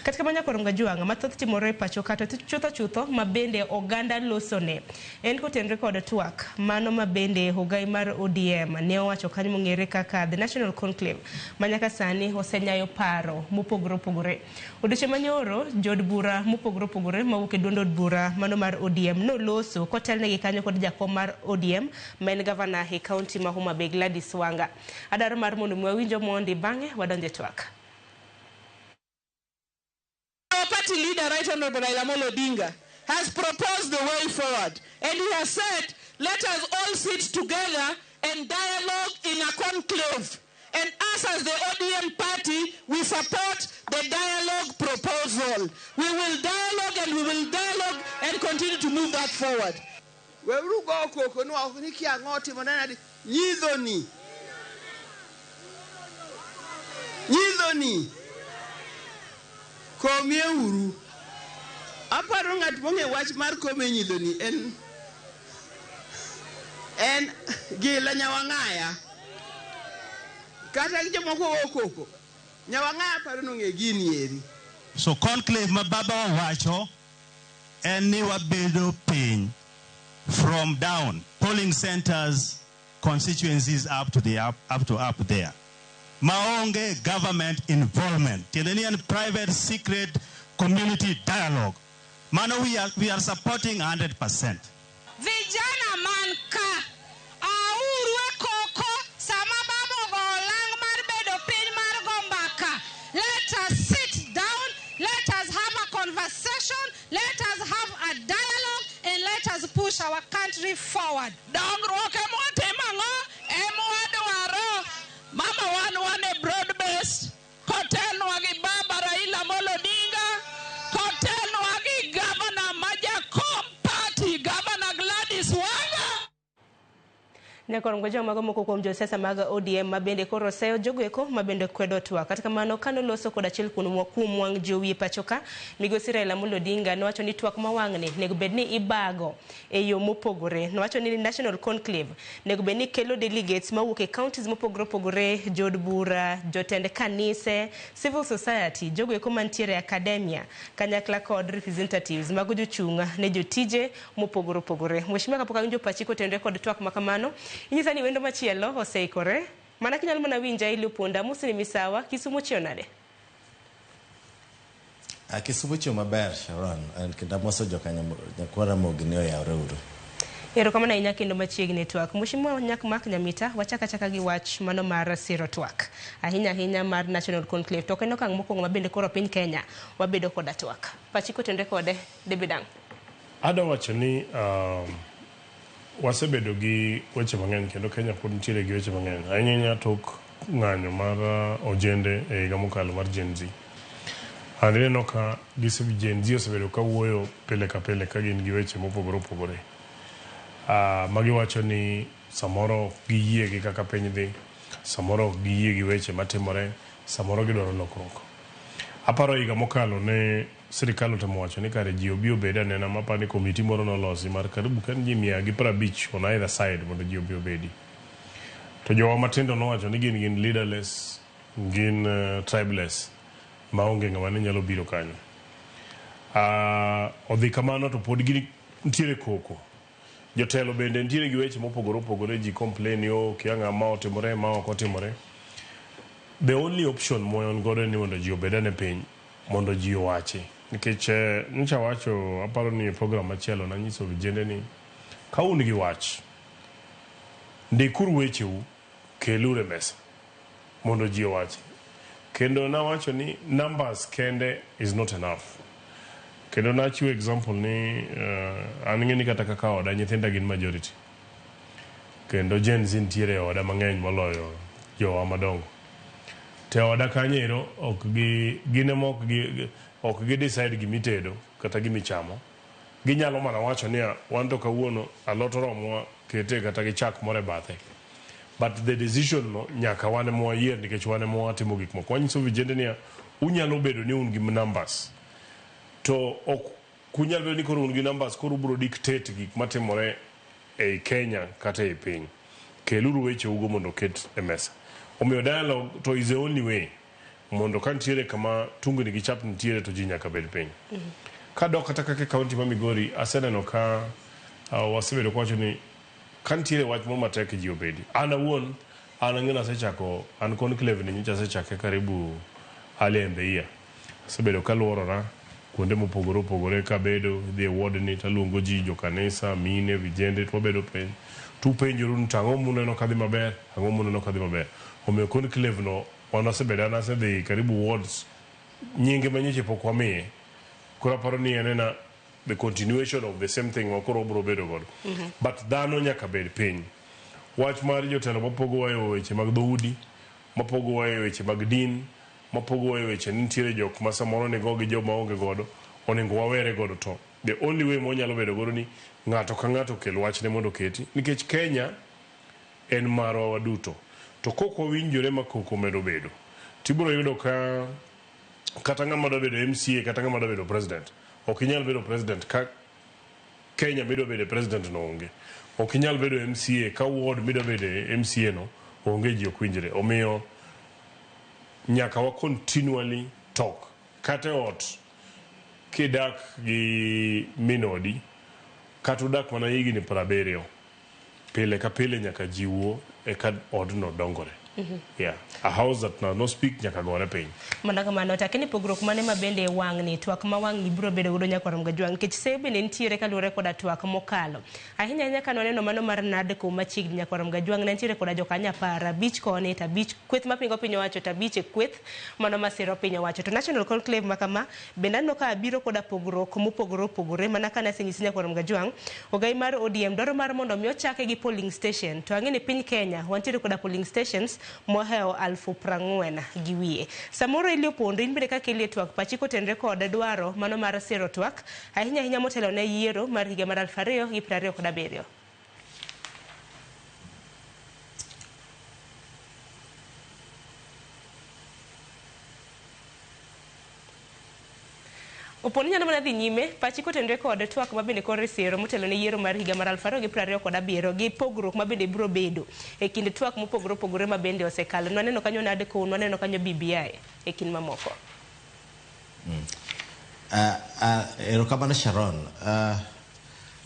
Kata kamano nyakwar Ngajwang' mathoth timore e pacho ka to chutho chutho ma bende oganda losone en kotenre kod twak mano ma bende ogai mar ODM ne owacho kanyo mong'ere kaka The National Conclave ma nyaka sani osenyayo paro mopogore opogore. Odiochieng' manyoro jood bura mopogore opogore mawuok e duond od bura mano mar ODM noloso kotelnegi kanyo kod jakom mar ODM ma en gavana e kaunti ma Homa Bay Gladys Wanga. Adwaro mar mondo mi wawinj Omondi bang'e wadonj e twak. Our party leader, Right Honorable Raila Amolo Odinga, has proposed the way forward. And he has said, let us all sit together and dialogue in a conclave. And us as the ODM party, we support the dialogue proposal. We will dialogue and we will dialogue and continue to move that forward. Weuru go koko ni ok ni kia ang'o otimore nadi. Nyidhoni. Nyidhoni. Komie uru. Aparo ng'at mong'e wach mar kome nyidhoni en en Gila Nyawang'aya. Kata gi jomoko go koko. Nyawang'aya aparo nong'e gini eri. So conclave ma baba owacho en ni wabedo piny from down polling centers constituencies up to the up, up to up there maonge government involvement tiende ni en private secret community dialogue mano we are supporting 100%. Vijana man ka, auru e koko sama baba ogo olang' mar bedo piny mar go mbaka. Let us sit down, let us have a conversation, let us have a dialogue, and let us push our country forward. Dongruok ema watimo ang'o? Ema wadwaro. Mama wan wan e broad based kotelnwa gi baba Raila Amolo Odinga, kotelnwa gi gavana ma jakom party, Gavana Gladys Wanga. Nyakwar Ngojwang' mago moko kuom josiasa mag ODM ma bende koro oseyo jogo eko ma bende kwedo twak. Kata kamano kanoloso kod achiel kuom wang' jowi e pacho ka, migosi Raila Amolo Odinga nowacho ni twak ma wang'ni nego bed ni ibago e yo mopogore. Nowacho ni National Conclave nego bed ni kelo delegates mawuok e counties mopogore opogore, jood bura, jotend kanise, civil society, jogo eko mantiere e academia, kanyakla kod representatives mago jochung' ne jotije mopogore opogore. Mheshimiwa kapok awinjo pachi kotenore kod twak ma kamano, inyisa ni wendo machielo oseikore. Mana kinyalo mana winja Ili Opunda, Musni Misawa, Kisumu chiew nade? Kisumu chiew maber Sharon, kendo amoso joka nyakwar Ramogi ni oyawre uru. Erokamano ahinya kendo machiegni e twak. Mheshimiwa Nyak Mark Nyamita, wachak achaka gi wach mano mar siro twak. Ahinya ahinya mar National Conclave. To ok en okang' mokwongo ma bende koro piny Kenya wabedo koda twak. Pachi kotenore kode, David Ang. Adwa wacho ni wasebedo gi weche mang'eny kendo Kenya pod nitiere gi weche mang'eny ahinya ahinya tok ng'anyo mar ojende e higa mokalo mar Gen Z. And ineno ka Gen Z osebedo ka wuoyo pile ka pile ka gin gi weche mopogore opogore. Ma giwacho ni samoro ok giyie gi kaka piny dhi, samoro ok giyie gi weche matimore, samoro gidwaro lokruok. Aparo higa mokalo ne sirikal otemo wacho ni kare ji obi obed anena maparo ni komiti moro nolosi mar karibu kan ji 150 on either side mondo ji obi obedi. To jowa matindo nowacho ni gin leaderless, gin tribeless maonge ng'ama ne nyalo biro kanyo. Odhi kamano to pod gin nitiere koko. Jotelo bende nitiere gi weche mopogore opogore ji complain ni oh kia ng'ama otimore ma ok otimore. The only option ma wan godo en ni mondo ji obed ane piny mondo ji owachi. Nikech nyocha awacho aparo ni e program machielo nanyiso vijende ni ka un gi wach, ndikuru wecheu keluru e mesa mondo ji owachi. Kendo nawacho ni numbers kende is not enough. Kendo nachiwo example ni an ing'e ni kata kaka oda nyithinda gin majority. Kendo Gen Z nitiere e oda mang'eny moloyo jowa madongo. To e oda kanyo ero ok gi gin ema ok gi decide gimitedo kata gimichamo. Ginyalo mana wacho niya wan to kawuono alot oromowa kete kata gi chak moro e bathe. But the decision no nyaka wan ema wayier nikech wan ema watimo gik moko. Wanyiso vijende niya unyalo bedo ni un gi numbers to ok kunyal bedo ni koro un gi numbers koro ubiro dictate gik matimore ei Kenya kata ei piny. Keluru wecheugo mondo oket e mesa. Omiyo dialogue to is the only way. Mondo ka nitiere kama tungni gi chap nitiere to ji nyaka bed piny. Kadok kata kaka e kaunti ma Migori, aseneno ka wasebedo kwacho ni ka nitiere wach moro matek ji obedi. An awuon, an ang'e ni asechako, an conclave ni nyocha asechake karibu earlier in the year. Asebedo kaluorora kuonde mopogore opogore kabedo, idhi e ward ni taluongo ji, jokanisa, mine, vijende, to wabedo piny. Tupenjoru ni to ang'o muneno kadhi maber, ang'o muneno kadhi maber. Omiyo conclave no wan wasebedo, an asedhi karibu wards, nyinge manyocha pok wamiye. Koro aparo ni en ena the continuation of the same thing ma koro wabro bedo godo. But dhano nyaka bed piny. Wach mar jotelo mapogowa e weche mag dhoudi, mapogowa e weche mag din, mapogowa e weche ni nitiere jok ma samoro nigo gi joma onge godo, onego wawere godo to the only way mwanyalo bedo godo ni ng'ato ka ng'ato okel wachne mondo oketi. Nikech Kenya en marwa waduto. To kok wawinjore ma koko omedo bedo, tibiro yudo ka kata ng'ama dwa bedo MCA kata ng'ama dwa bedo president, ok inyal bedo president ka Kenya midwa bede president no onge. Ok inyal bedo MCA ka ward midwa bede MCA no onge ji ok winjre. Omiyo nyaka wa continually talk. Kata e ot kidak gi min odi kata udak mana higni 70 pile ka pile nyaka ji wuo eka odno dongore. Yeah. A house that does not speak nyaka gore piny. Mana kamano, to akia ni pogruok mane ma bende wang'ni, twak ma wang'ni biro bedo godo nyakwar Mgajwang', nikech seyo bende nitiere kaluwore koda twak mokalo. Ahinya ahinya kane waneno mano mar NADCO machiegni nyakwar Mgajwang', ne nitiere koda jokanyo 10, 5 koni to 5 kweth mapingo piny owacho to 5 e kweth mano masiro piny owacho. To National Conclave ma kama, bende aneno ka biro koda pogruok mopogore opogore, mana kane asenyisi nyakwar Mgajwang', ogai mar ODM dwaro mar mondo mi ochake gi polling station. To ang'e ni piny Kenya, wantiere koda polling stations mohewo 40,000 200. Samoro Eli Opondo, in bende kaka Eli e twak, pachi kotenre kod dwaro mano mar siro twak, ahinya ahinya motelo ne yiero mar higa mar 2027. Opondo inyalo mana dhi nyime, pachi kotenre kod twak ma bende koro isiro motelo ne yiero mar higa mar 2027 gi pogruok ma bende biro bedo e kind twak mopogore opogore ma bende osekalo. Nwaneno kanyo NADCO, nwaneno kanyo BBI e kind mamoko. Erokamano Sharon.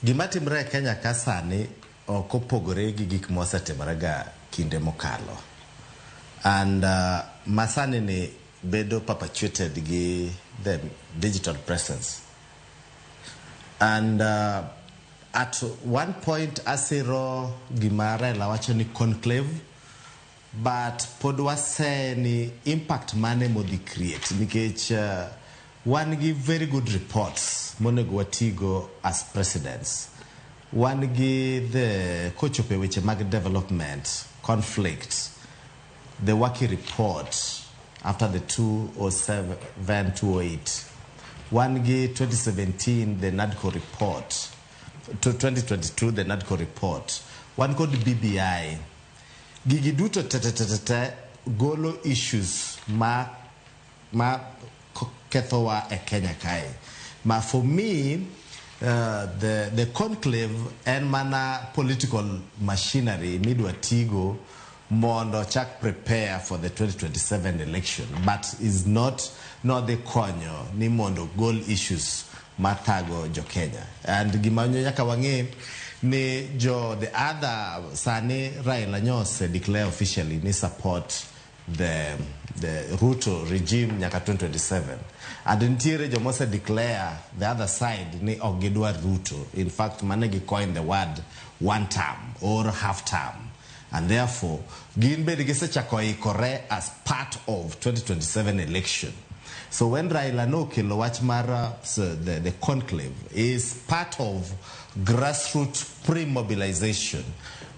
Gima timre e Kenya ka sani ok opogore gi gik mosetimore ga kinde mokalo. And masani ni bedo perpetuated gi the digital presence. And at one point asiro gima Raila wacho ni conclave, but pod wase ni impact mane modhi create nikech wan gi very good reports monego watigo as presidents. Wan gi the kochopo e weche mag development, conflict, the Waki report after the 2007-2008. Wan gi 2017 the NADCO report, to 2022 the NADCO report. Wan kod BBI. Gigi duto te te te te te golo issues ma kethowa e Kenya kae. Ma for me, the conclave en mana political machinery midwa tigo mondo chak prepare for the 2027 election, but is not nodhi konyo ni mondo gol issues mathago jo Kenya. And gima nyaka wang'e ni jo the other sani Raila nyose declare officially ni support the Ruto regime nyaka 2027. And nitiere jomose declare the other side ni ok gidwar Ruto. In fact, mane gi coin the word one term or half term. And therefore, gin bende gisechako ikore as part of 2027 election. So when Raila nokelo wach mar the conclave is part of grassroots pre-mobilization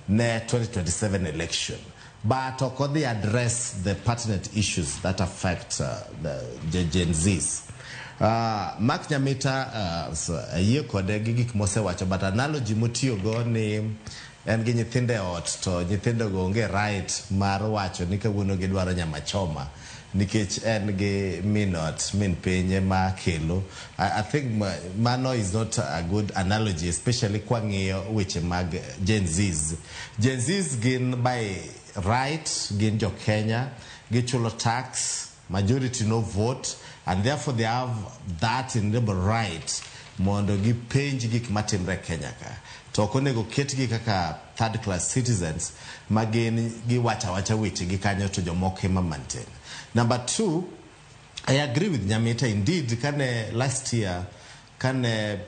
ne 2027 election. But ok odhi address the pertinent issues that affect the Gen Zs. Mark Nyamita, ayie kode gi gik mosewacho, but analogy motiyogo ni en gi nyithindo e ot to nyithindogo onge right mar wacho ni kawuono gidwaro nyama choma nikech en gi min ot min piny ema kelo. I think mano is not a good analogy, especially kwang'iyo weche mag Gen Zs. Gen Zs gin by right gin jo Kenya, gichulo tax. Majority no vote and therefore they have that inalienable right mondo gipenj gik matimre Kenya ka. To ok onego ketgi kaka third class citizens ma gin giwacho awacha weche gi kanyo to jomoko ema maintain. Number two, I agree with Nyamita indeed kane last year kane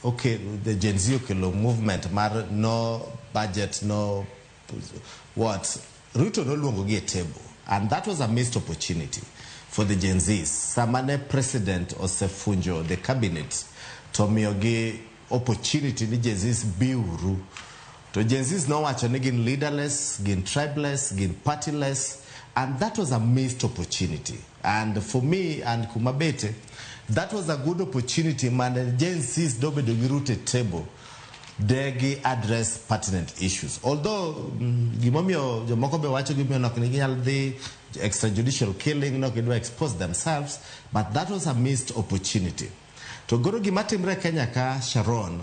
okay the Gen Z okelo movement mar no budget no what Ruto noluongo gi e table and that was a missed opportunity for the Gen Zs. Sama ne president osefunjo the cabinet to miyogi opportunity ni Gen Zs biuru to Gen Zs nowacho ni gin leaderless, gin tribeless, gin partyless and that was a missed opportunity. And for me and Kumabete, that was a good opportunity mane Gen Zs dobedo gi Ruto e table de gi address pertinent issues. Although gimomiyo jomoko be wacho gimomiyo ok ginyal dhi extrajudicial killing, nok gidwa expose themselves, but that was a missed opportunity. To goro gima timre Kenya ka Sharon,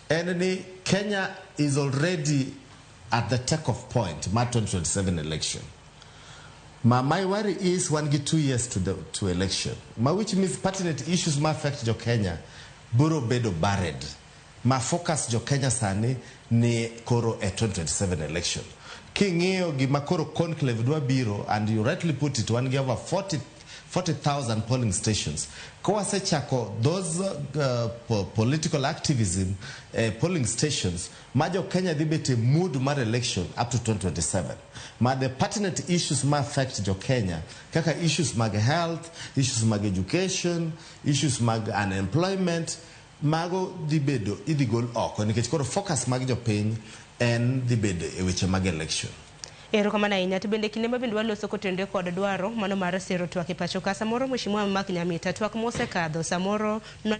en ni Kenya is already at the take-off point mar 2027 election. Ma my worry is wan gi 2 years to election, ma which means pertinent issues ma affect jo Kenya biro bedo buried. Ma focus jo Kenya sani ni koro e 2027 election. King'iyo gima koro conclave dwa biro, and you rightly put it, wan gi over 40 40,000 polling stations. Kowasechako those political activism polling stations, ma jo Kenya dhi bet e mood mar election up to 2027. Ma the pertinent issues ma affect jo Kenya, kaka issues mag health, issues mag education, issues mag unemployment, mago dhi bedo idhi gol oko nikech koro focus mag jopiny en dhi bedo e weche mag election. Erokamano ahinya. To bende kinde ma bende waloso kotenore kod dwaro mano mar sero twak e pacho ka, samoro Mheshimiwa Mark Nyamita, twak mosekadho samoro no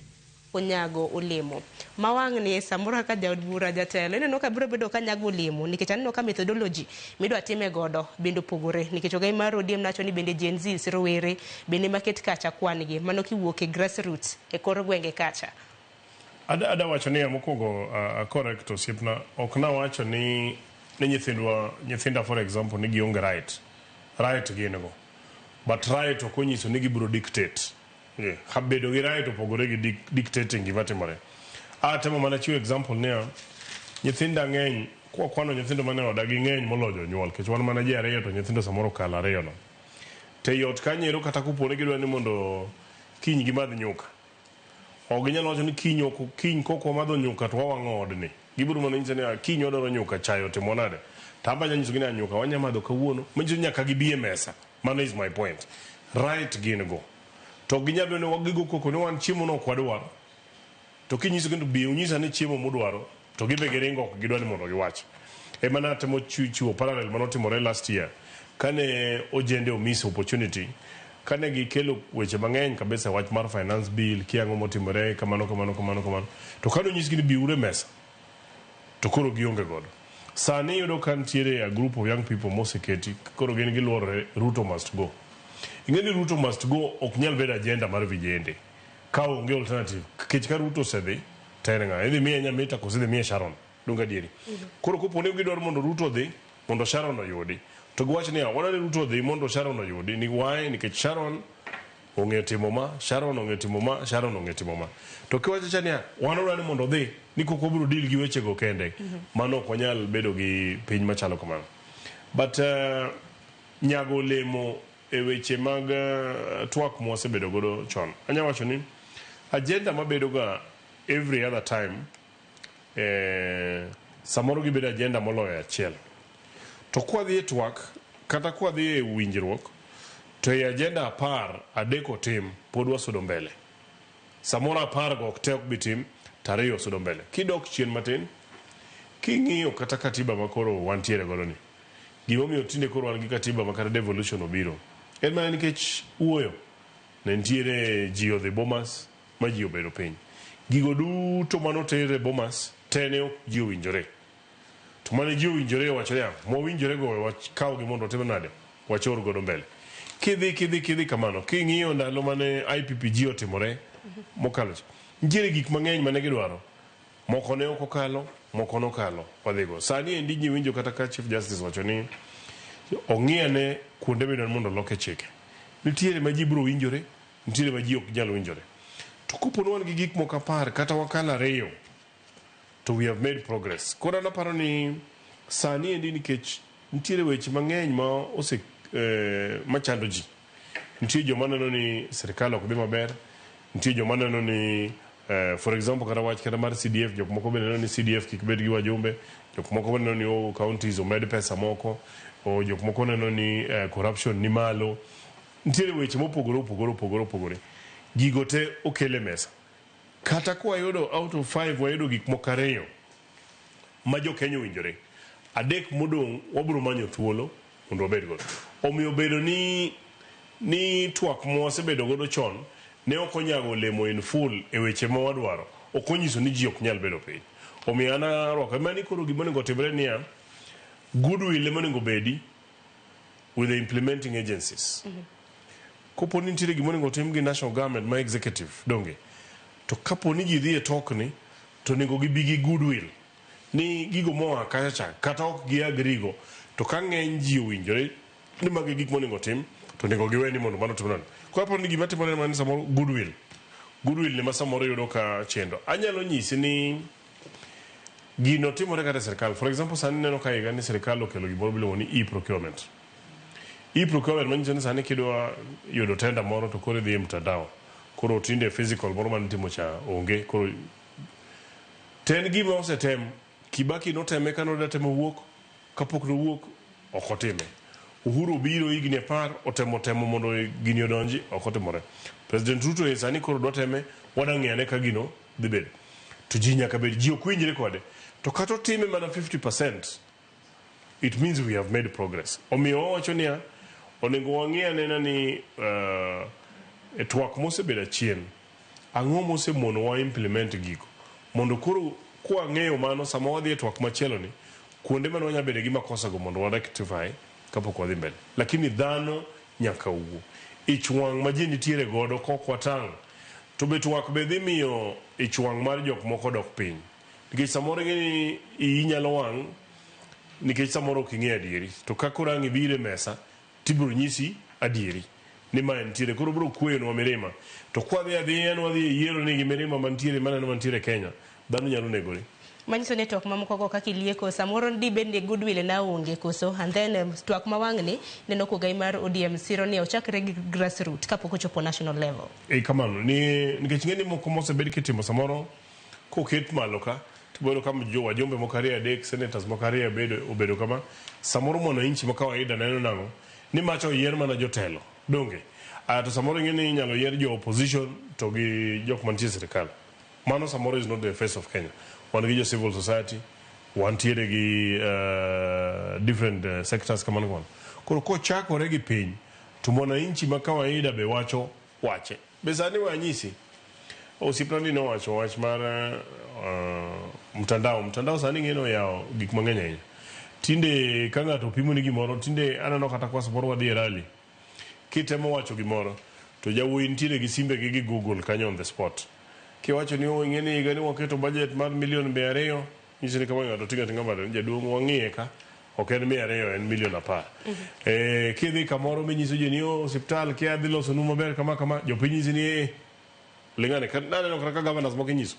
onyago olemo ma wang'ni samoro kaka jaod bura jatelo ineno ka biro bedo ka nyago olemo nikech aneno ka methodology midwa time godo bende opogore nikech ogai mar ODM nacho ni bende Gen Z rowere bende maket kacha kwan gi mano kiwuok e grassroots e kor gwenge kacha. Ada wacho niya mokwongo correct osiepna ok nawacho ni nyithindwa nyithinda for example ni gionge right right gin go but right ok onyiso ni gibiro dictate yeah. Ha bedo gi right opogore gi dictating gima timore. Atemo mana chiwo example niya nyithinda ng'eny kwakwano nyithindo mane oda gi ng'eny moloyo jonyuol nikech wan mana ji ariyo to nyithindo samoro okalo ariyo no to ei ot kanyo kata kopo ni gidwa ni mondo kiny gimadh nyuka ok ginyal wacho ni kiny ok kiny kok wamadho nyuka to wawang'o odni gibiro mana nyisa ni "Ah, kiny wadwaro nyuka chae otimo nade to an be anya nyisogi ni "Ah, nyuka wanya madho kawuono manyiso ni nyaka gibi e mesa mano is my point right gin go to ok ginyal bedo ni gigo koko ni wan chiemo no ok wadwar to kinyiso kendo bi unyisa ni chiemo mudwaro to gibe giringo ok gidwa ni mondo giwach ema natemo chiwo parallel manotimore last year kane ojende omiss opportunity kane gikelo weche mang'eny kabisa wach mar finance bill kiang'o motimore kamano kamano kamano kamano to kane onyisgi ni biuru e mesa to koro gionge godo sani iyudo ka nitiere a group of young people moseketi koro gin giluorore Ruto must go ing'e ni Ruto must go ok nyal bedo agenda mar vijende ka onge alternative nikech ka Ruto osedhi to en ng'a idhi miye Nyamita koso idhi miye Sharon donge adieri koro kopo ni gidwaro mondo Ruto odhi mondo Sharon oyudi to giwach niya wadwaro ni Ruto odhi mondo Sharon oyudi ni why nikech Sharon ong'e timo ma Sharon ong'e timo ma Sharon ong'e timo ma to kiwacho cha niya wan wadwaro ni mondo odhi ni kok wabiro deal gi wechego kende mano ok wanyal bedo gi piny machalo kamano but nyago olemo e weche mag twak mwasebedo godo chon anya wacho ni agenda mabedo ga every other time samoro gibedo agenda moloyo achiel to kwadhi e twak kata kwadhi e winjruok to e agenda 10 adek otim pod wasudo mbele samoro 10 go ok te ok bi tim to ariyo osudo mbele kidok chien matin king'iyo kata katiba ma koro wantiere godo ni gimomiyo tinde koro wan gi katiba ma kata devolution obiro en mana nikech wuoyo ne nitiere ji odhi Bomas ma ji obedo piny gigo duto manoter e Bomas te ne ok ji owinjore to mane ji owinjore owacho niya mwawinjore go wakawgi mondo watim nade wachor godo mbele kidhi kidhi kidhi kamano king'iyo ndalo mane IPPG otimore mokalo cha nitiere gik mang'eny mane gidwaro moko ne ok okalo moko nokalo wadhigo sani endi ji winjo kata ka chief justice wacho ni ong'i ane kuonde midwaro mondo oloke chike. Nitiere ma ji biro winjore, nitiere ma ji ok nyal winjore. To kopo ni wan gi gik moko 10 kata wakalo 2, to we have made progress. Koro an aparo ni sani endi nikech nitiere weche mang'eny ma ose machando ji. Nitie joma neno ni sirikal ok dhi maber, nitie joma neno ni for example kata wach kata mar CDF, jok moko be neno ni CDF kik bed gi wajumbe, jok moko be neno ni oh, counties omed pesa moko, o jok moko neno ni corruption ni malo. Nitiere weche mopogore opogore opogore opogore. Gigo te okel e mesa. Kata kwayudo out of 5 wayudo gik moko 2 ma jo Kenya owinjore. 3 modong' wabiro manyo thuolo mondo wabed godo. Omiyo bedo ni twak mwasebedo godo chon ne ok onyago olemo in full e weche ma wadwaro, ok onyiso ni ji ok nyal bedo piny. Omiyo an arwako mani koro gima onego otimre niya, goodwill ema onego bedi with the implementing agencies. Kopo ni nitiere gima onego otim gi national government ma executive, donge? To kapo ni ji dhi e talk ni, to onego gibi gi goodwill. Ni gigo moa kacha cha, kata ok gi agree go, to ka ng'eny ji owinjore ni magi gik monego otim, to onego giwe ni mondo mano otimre. Koro aparo ni gima timore en ni samoro goodwill. Goodwill ni ma samoro yudo ka chendo. Anyalo nyisi ni gino timore kata e sirikal. For example, sani neno ka higa ni sirikal okelo gimoro miluongo ni e-procurement. E-procurement manyiso ni sani kidwa yudo tender moro to koro idhi e mtandao. Koro tinde physical moro manitimo cha onge. Koro to en gima osetem. Kibaki noteme ka nodwa temo wuok, kapok nowuok ok otime. Uhuru obiro higni 10 otemo temo mondo gini odonji, ok otimore. President Ruto e sani koro dwa teme, wadwa ng'iyo ane ka gino dhi bedo. To ji nyaka bed, ji ok winjre kode. To kata otime mana 50%, it means we have made progress. Omiyo wawacho niya, onego wang'i anena ni e twak mosebedo achien, ang'o mosemonowa implement gigo. Mondo koro kwang'eyo mano sama wadhi e twak machielo ni, kuonde mane wanyalo bedo gi makosa go mondo wa rectify kapok wadhi mbele. Lakini dhano nyaka wuo. Ich wang' ma ji nitiere godo kok watang', to be twak be dhi miyo ich wang' mar jok moko dok piny. Nikech samoro ing'e ni iyi nyalo wang' nikech samoro ok ing'eyo adieri. To ka koro ang' ibiro e mesa, tibiro nyisi adieri ni mae nitiere. Koro biro kweyonwa mirima. To kwadhi adhiya ni wadhi e yiero ni gi mirima mantiere maneno mantiere Kenya, dhano nyalo negore. Manyiso ni twak mamoko go kaka ilieko samoro dibed ni goodwill na onge koso, and then twak ma wang'ni neno kogai mar ODM siro ni ochakre gi grassroots kapok ochopo national level. E kamano, ni nikech ng'eni moko mosebed kitimo samoro koket malo ka, tibiro ka jo wajumbe moko 2 3, senators moko 2 obedo kama, samoro mwananchi ma kawaida neno nang'o ni macha oyier mana jotelo, donge? To samoro ing'e ni inyalo yier jo opposition to gi jok mantie e sirikal. Mano samoro is not the face of Kenya. Wan gi jo civil society, wantiere gi different sectors kamano kamano. Koro kochakore gi piny, to mwananchi ma kawaida be wacho wache. Be sani wanyisi, osiepna ni nowacho wach mar mtandao. Mtandao sani ing'e ni oyawo gik mang'eny ahinya. Tinde ka ng'ato pimo ni gimoro, tinde aneno kata kwa samoro wadhi e rally. Kitemo wacho gimoro, to jawuoyi nitiere gi simbe gi Google kanyo on the spot. Kiwacho ni ing'e ni higa ni waketo budget mar milion 200, nyiso ni kama ng'ato ting'o ating'a bade, jaduong' wang'iye ka, ok en 200, en milion 10. Kidhi kamoro minyiso ji ni osiptal kia dhi loso nu maber kama kama, jopiny nyisi ni ling'ane, naneno kata ka governors moko inyiso.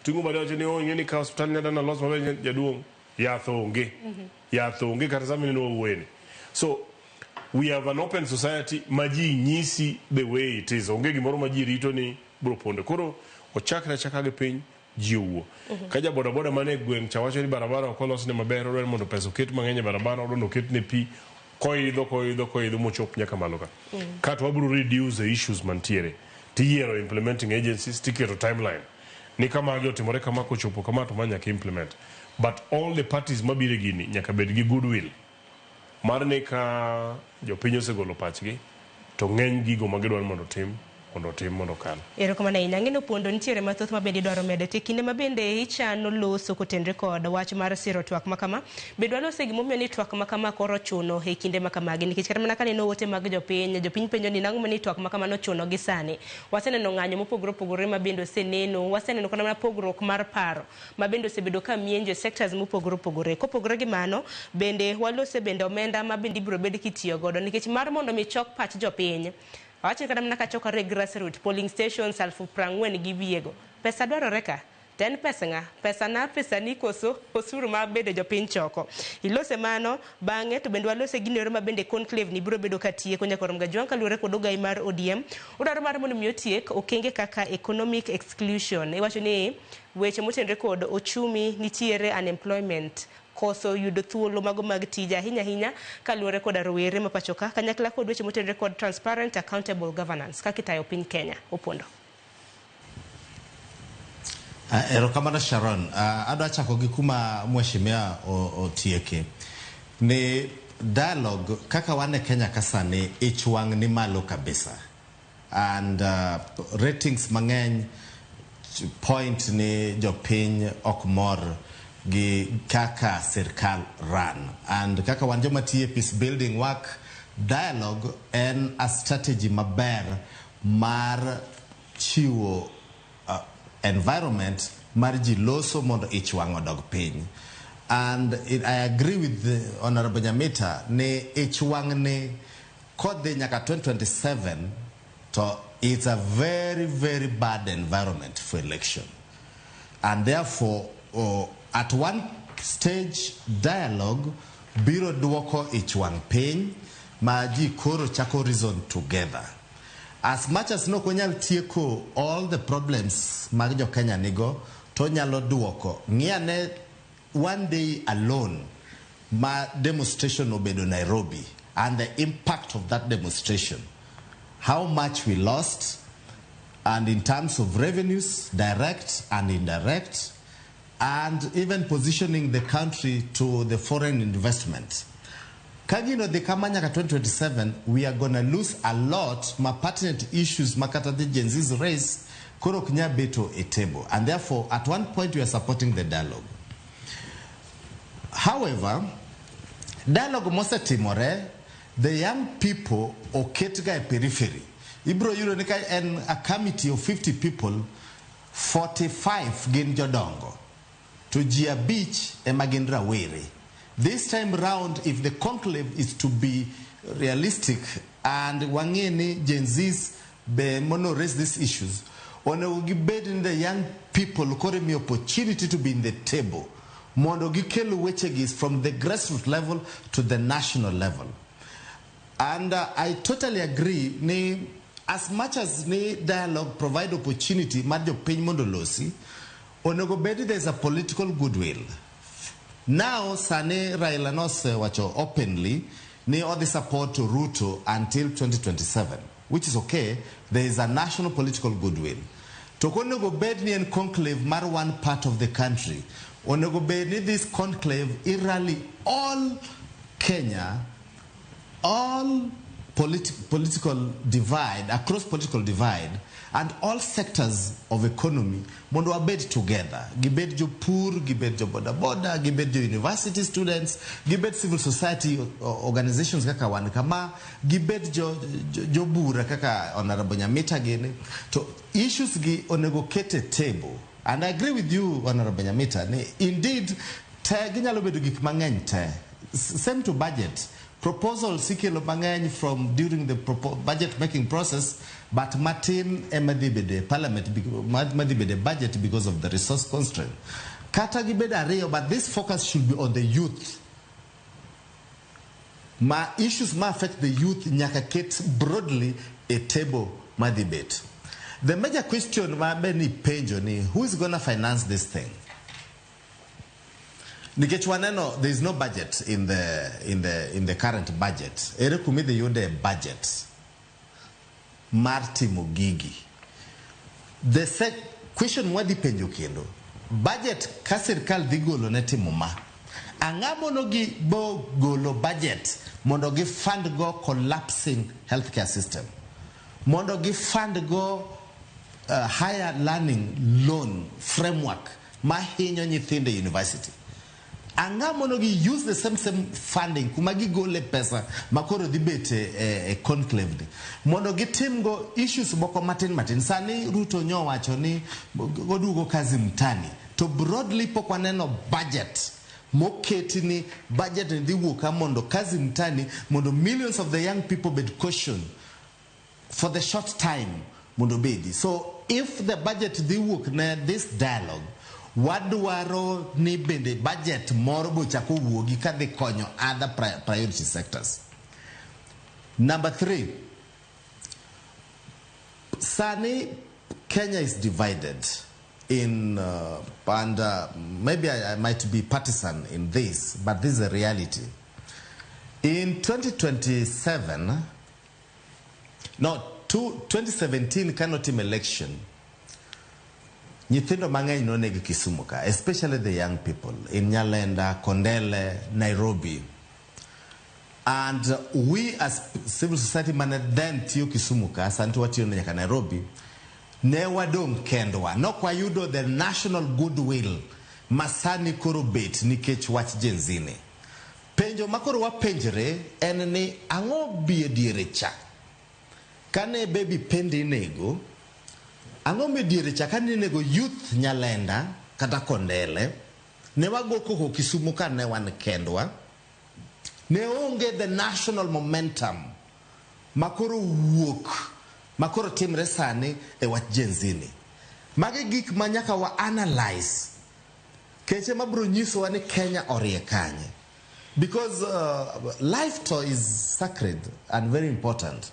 Ting'o bade wacho ni ing'e ni ka osiptal nyadana los maber, jaduong' yath onge. Yath onge kata sama ineno wawuoye ni. So we have an open society ma ji nyisi the way it is. Onge gimoro ma ji rito ni biro pondo. Koro ochakre achaka gi piny, ji owuo. Ka ja boda boda mane gweng' cha wacho ni barabara ok olosne maber, odwaro mondo pesa oket mang'eny e barabara, odwaro mondo oketne pi, koidho, koidho, koidho mochop nyaka malo ka. Kato wabiro reduce the issues mantiere. Tiyiero implementing agencies, tiketo timeline. Ni kama otimore kama kochopo kama to ma nyaka implement. But all the parties mabiro e gini nyaka bed gi goodwill. Mar ni ka jopiny osegolo pachgi, to ng'eny gigo ma gidwaro mondo otim Mondo otim mondo okal. Erokamano ahinya. Ang'e ni Opondo nitiere mathoth ma bende idwaro medo. To e kinde ma bende ichano loso kotenre kod wach mar siro twak ma kama, bende walose gimomiyo ni twak ma kama koro ochuno e kinde ma kamagi. Nikech kata mana kaneno ote mag jopiny, jopiny penjo ni nang'o ni twak ma kamano ochuno gi sani. Waseneno ng'anyo mopogore opogore ma bende oseneno, waseneno kata mana pogruok mar paro ma bende osebedo ka mienjo e sectors mopogore opogore. Kopogore gi mano, bende walose bende omenda ma bende ibiro bed kitiyo godo nikech mar mondo mi chok pach jopiny. Awach kata mana ka chokore e grassroot polling stations 40,000 gi wiyego. Pesa dwarore ka. To en pesa ng'a? Pesa na, pesa ni koso osuru ma bende jopiny choko. Ilose mano, bang'e to bende walose gino ero ma bende conclave ni biro bedo ka tieko nyaka rom gajwang' kaluwore kod ogai mar ODM. Odwaro mar mondo mi otiek okenge kaka economic exclusion. Iwacho ni weche motenore kod ochumi nitiere unemployment koso yudo thuolo mago mag tije ahinya ahinya kaluwore koda rowere ma pacho ka kanyakla kod weche motenore kod transparent accountable governance kaka itayo piny Kenya. Opondo. Erokamano Sharon. Adwa chako gi kuma mheshimiwa otieke. Ni dialogue kaka wan e Kenya ka sani ich wang' ni malo kabisa. And ratings mang'eny point ni jopiny ok mor gi kaka sirkal run. And kaka wan joma tiyo e peace building work, dialogue en a strategy maber mar chiwo environment mar ji loso mondo ich wang' odog piny. And I agree with the Honorable Nyamita ni ich wang' ni kodhi nyaka 2027 to it's a very, very bad environment for election. And therefore, at one stage, dialogue biro duoko ich wang' piny ma ji koro chako reason together. As much as nok onyal tieko all the problems mag jo Kenya nigo, to onyalo duoko. Ng'i ane one day alone ma demonstration obedo Nairobi and the impact of that demonstration. How much we lost, and in terms of revenues, direct and indirect, and even positioning the country to the foreign investment. Ka gino dhi kama nyaka 2027, we are gonna lose a lot ma pertinent issues ma kata the Gen Z's raise koro ok nyal beto e table. And therefore, at one point we are supporting the dialogue. However, dialogue mosetimore, the young people oket ga e periphery. Ibro yudo ni ka en a committee of 50 people, 45 gin jodongo. To ji 5 ema gin rawere. This time round, if the conclave is to be realistic and wang'e ni Gen Zs be mono raise these issues, onego gibed ni the young people koro imiyo opportunity to be in the table mondo gikel wechegi from the grassroots level to the national level. And I totally agree ni as much as ni dialogue provide opportunity mar jopiny mondo losi, onego bed ni there is a political goodwill. Now, sani Raila nosewacho openly ni odhi support Ruto until 2027, which is okay. There is a national political goodwill. To ok onego bed ni en conclave mar one part of the country. Onego bed ni this conclave i-rally all Kenya, all political divide, across political divide, and all sectors of economy mondo wabed together. Gibed jopur, gibed jo boda boda, gibed jo university students, gibed civil society organizations kaka wan kama, gibed jo bura kaka Honorable Nyamita gini. To issues gi onego ket e table. And I agree with you, Honorable Nyamita, ni indeed te ginyalo bedo gik mang'eny te. Same to budget. Proposals ikelo mang'eny from during the budget making process, but matin ema dhi bedo e parliament, ma dhi bedo e budget because of the resource constraint. Kata gibed ariyo, but this focus should be on the youth. Ma issues ma affect the youth nyaka ket broadly a table ma dhi bet. The major question ma be ni penjo ni who is gonna finance this thing? Nikech waneno there is no budget in the current budget. Ere kuma idhi yude budget mar timo gigi? The question mwadhi penjo kendo, budget ka sirkal dhi golo ne timo ma, ang'o mono gi bo golo budget mondo gi fund go collapsing healthcare system? Mondo gi fund go higher learning loan framework ma hinyo nyithindo e university. Ang'o mondo gi use the same funding kuma gigole pesa makoro dhi bet e conclave ni mondo gitim go issues moko matin matin. Sani Ruto nyowacho ni oduogo kazi mtaani, to broadly pok waneno budget moketi ni budget ni dhi wuok ka mondo kazi mtaani, mondo millions of the young people bed caution for the short time mondo bedi. So if the budget dhi wuok ne this dialogue, wadwaro ni bende budget moro bochako wuogi kadhi konyo other priority sectors. Number three, sani Kenya is divided in, and maybe I might be partisan in this, but this is a reality. In 2027, no, 2017 kanotim election, nyithindo mang'eny noneg Kisumu ka, especially the young people in Nyalenda, Kondele, Nairobi. And we as civil society mane then tiyo Kisumu ka, sani to watiyo nyaka Nairobi, ne wadong' kendwa. Nok wayudo the national goodwill ma sani koro bet nikech wach Gen Z ni. Penjo ma koro wapenjre en ni ang'o bi e diere cha? Kane baby Pendi inego, ang'o mi diere cha kane inego youth Nyalenda kata Kondele, ne wago koko Kisumu ka ne wan kendwa, ne onge the national momentum makoro wuok makoro timre sani e wach Gen Z ni. Magi gik ma nyaka wa analyze keche mabiro nyisowa ni Kenya orie kanye. Because life to is sacred and very important.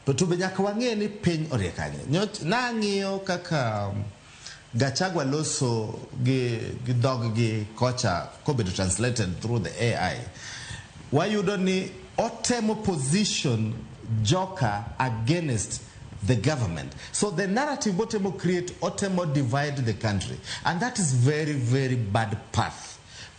But to be nyaka wang'e ni piny orie kanye. Nang'iyo kaka Gachagua loso gi dhog gi kocha kobedo translated through the AI. Wayudo ni otemo position joka against the government. So the narrative otemo create, otemo divide the country. And that is very, very bad path.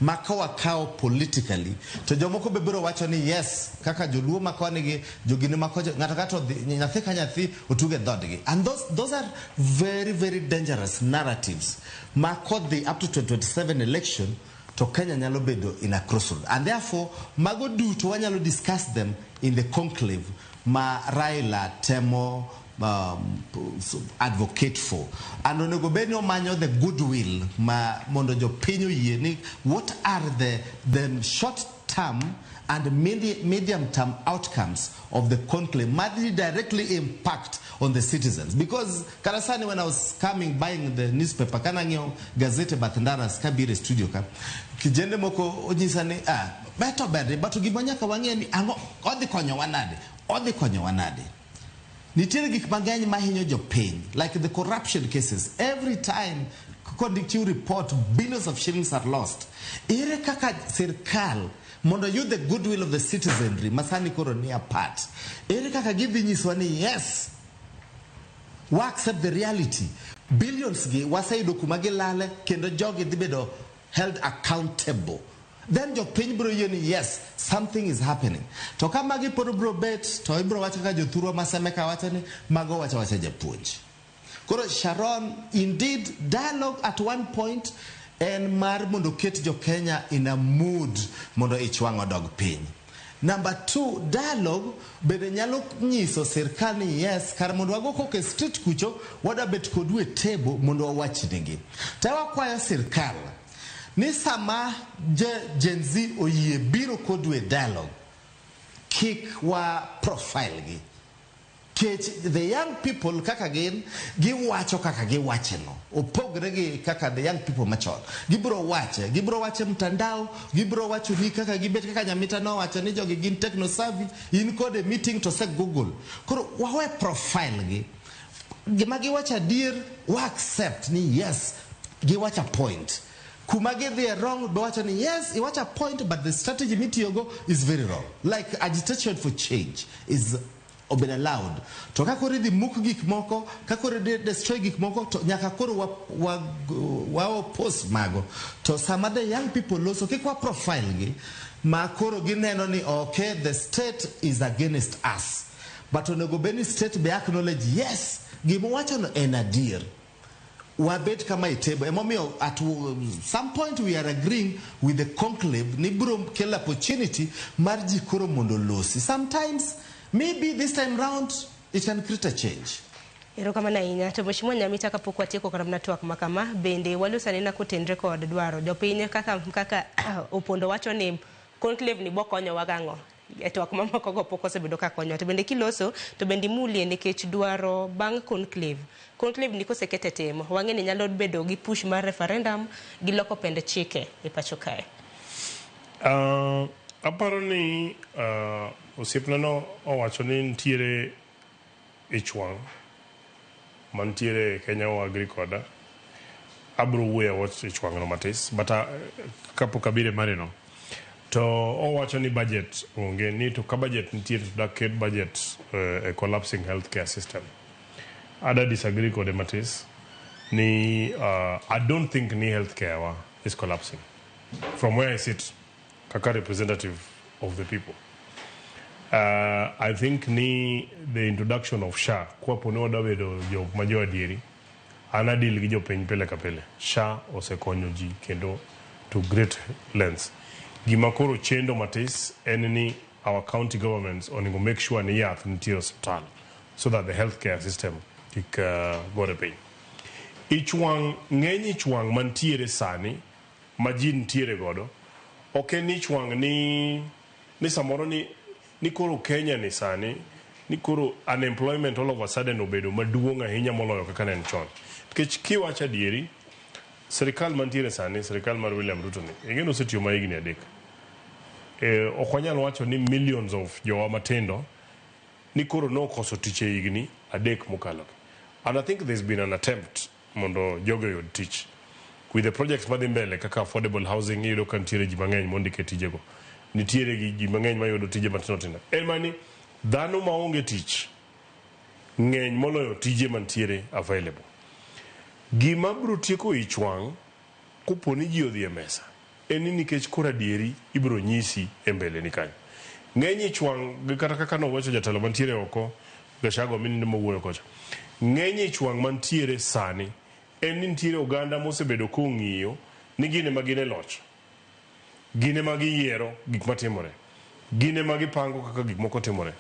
Maka wakawo politically, to jomoko be biro wacho ni yes, kaka joluo makoni gi, jogini makocha, ng'ato kato nyathi ka nyathi otuge dhodgi. And those are very, very dangerous narratives. Ma kodhi up to 2027 election, to Kenya nyalo bedo in a crossroad. And therefore, mago duto wanyalo discuss them in the conclave ma Raila temo advocate for. And onego bed ni omanyo the goodwill ma mondo jopiny oyie ni what are the short term and medium term outcomes of the conclave might directly impact on the citizens. Because karasani when I was coming buying the newspaper, kanang'iewo gazete bath ndaras kabiro e studio ka, kijende moko onyisa ni beto ber, but gima nyaka wang'e ni ang'o odhi konyowa nade, odhi konyowa nade. Nitiere gik mang'eny mahinyo jopiny, like the corruption cases. Every time kondik chiw report, billions of shillings are lost. Ere kaka sirkal mondo yud the goodwill of the citizenry masani koro ni apart, ere kaka gidhi nyisowa ni yes, wa accept the reality, billions gi waseyudo kuma gilale kendo jogi dhi bedo held accountable. Then jopiny biro yie ni yes, something is happening. To ka magi pod biro bet, to ibiro wacho kaka jothurwa ma Semeka wacho ni mago wacho wacha japuonj. Koro Sharon, indeed, dialogue at one point en mar mondo ket jo Kenya in a mood mondo ich wang' odog piny. Number two, dialogue bende nyalo nyiso sirkal ni yes, kar mondo wago koko e street kucho, wadwa bet kodu e table mondo wawach nigi. To wakwayo sirkal ni sama Gen Z oyie biro kodu e dialogue, kik wa profile gi. Kech the young people kaka gin, giwacho kaka giwache no. Opogre gi kaka the young people machon. Gibiro wache, gibiro wache mtandao, gibiro wacho ni kaka gibet kaka Nyamita nowacho ni jogi gin techno savvy, in kode meeting to se Google. Koro wawe profile gi. Gima giwacho adier, wa accept ni yes, giwacho a point. Kuma gidhi wrong, be wacho ni yes, iwacho a point, but the strategy mitiyogo is very wrong. Like agitation for change is been allowed. To ka koro idhi muk gik moko, ka koro idhi destroy gik moko, to nyaka koro wa oppose mago. To sama the young people loso, kik wa profile gi, ma koro gineno ni okay, the state is against us. But onego bed ni state be acknowledge, yes, gima uwachono en adier. Wabet kama e table. Emomiyo at some point we are agreeing with the conclave ni biro kelo opportunity mar ji koro mondo olosi. Sometimes, maybe this time round, it can create a change. Erokamano ahinya. To Mheshimiwa Nyamita, kapok watieko kata mana twak ma kama, bende waloso anena kotenre kod dwaro jopiny kaka Opondo wacho ni conclave ni bokonyowa gang'o e twak mamoko go pok osebedo ka konyowa. To bende kiloso to bende imulie nikech dwaro bang' conclave. Conclave ni koseket e tim, wang'e ni nyalo bedo gi push mar referendum gi loko pend chike e pacho kae. Aparo ni osiepna no owacho ni nitiere ich wang' mantiere Kenya o agree koda. Abro wuoyo wach ich wang' no matis, but kapok abiro e mare no to owacho ni budget onge ni to ka budget nitie to dak ket budget e collapsing healthcare system. Ada disagree kode matis ni I don't think ni healthcare wa is collapsing. From where I sit kaka representative of the people, I think ni the introduction of SHA kwapo ni wadwa bedo jok ma jo adieri an adil gi jopiny pile ka pile. SHA osekonyo ji kendo to great lengths. Gima koro chendo matis en ni our county governments onego make sure ni yath nitie e osiptal so that the healthcare system kik gore piny. Ich wang' ng'eny ich wang' mantiere sani ma ji nitiere godo ok en ich wang' ni samoro ni koro Kenya ni sani ni koro unemployment all of a sudden obedo maduong' ahinya moloyo kaka ne en chon. Nikech kiwacho adieri, sirikal mantiere sani, sirikal mar William Ruto ni, ing'e ni osetiyo ma higni 3. Ok wanyal wacho ni millions of jowa matindo ni koro nokoso tich e higni 3 mokalo. And I think there's been an attempt mondo jogo oyud tich. With the projects madhi mbele kaka affordable housing, iyudo ka nitiere ji mang'eny mondike tijego. Nitiere gi ji mang'eny mayudo tije matindo tindo. En mani dhano maonge tich ng'eny moloyo tije mantiere available. Gima biro tieko ich wang' kopo ni ji odhi e mesa en ni nikech koro adieri ibiro nyisi e mbele ni kanyo. Ng'eny ich wang' gi kata kaka nowacho jatelo mantiere oko Gachagua minende mowuoyo kocha. Ng'eny ich wang' mantiere sani en ni nitiere oganda mosebedo kong'iyo ni gin ema gin e loch. Gin ema giyiero gik matimore. Gin ema gipango kaka gik moko timore.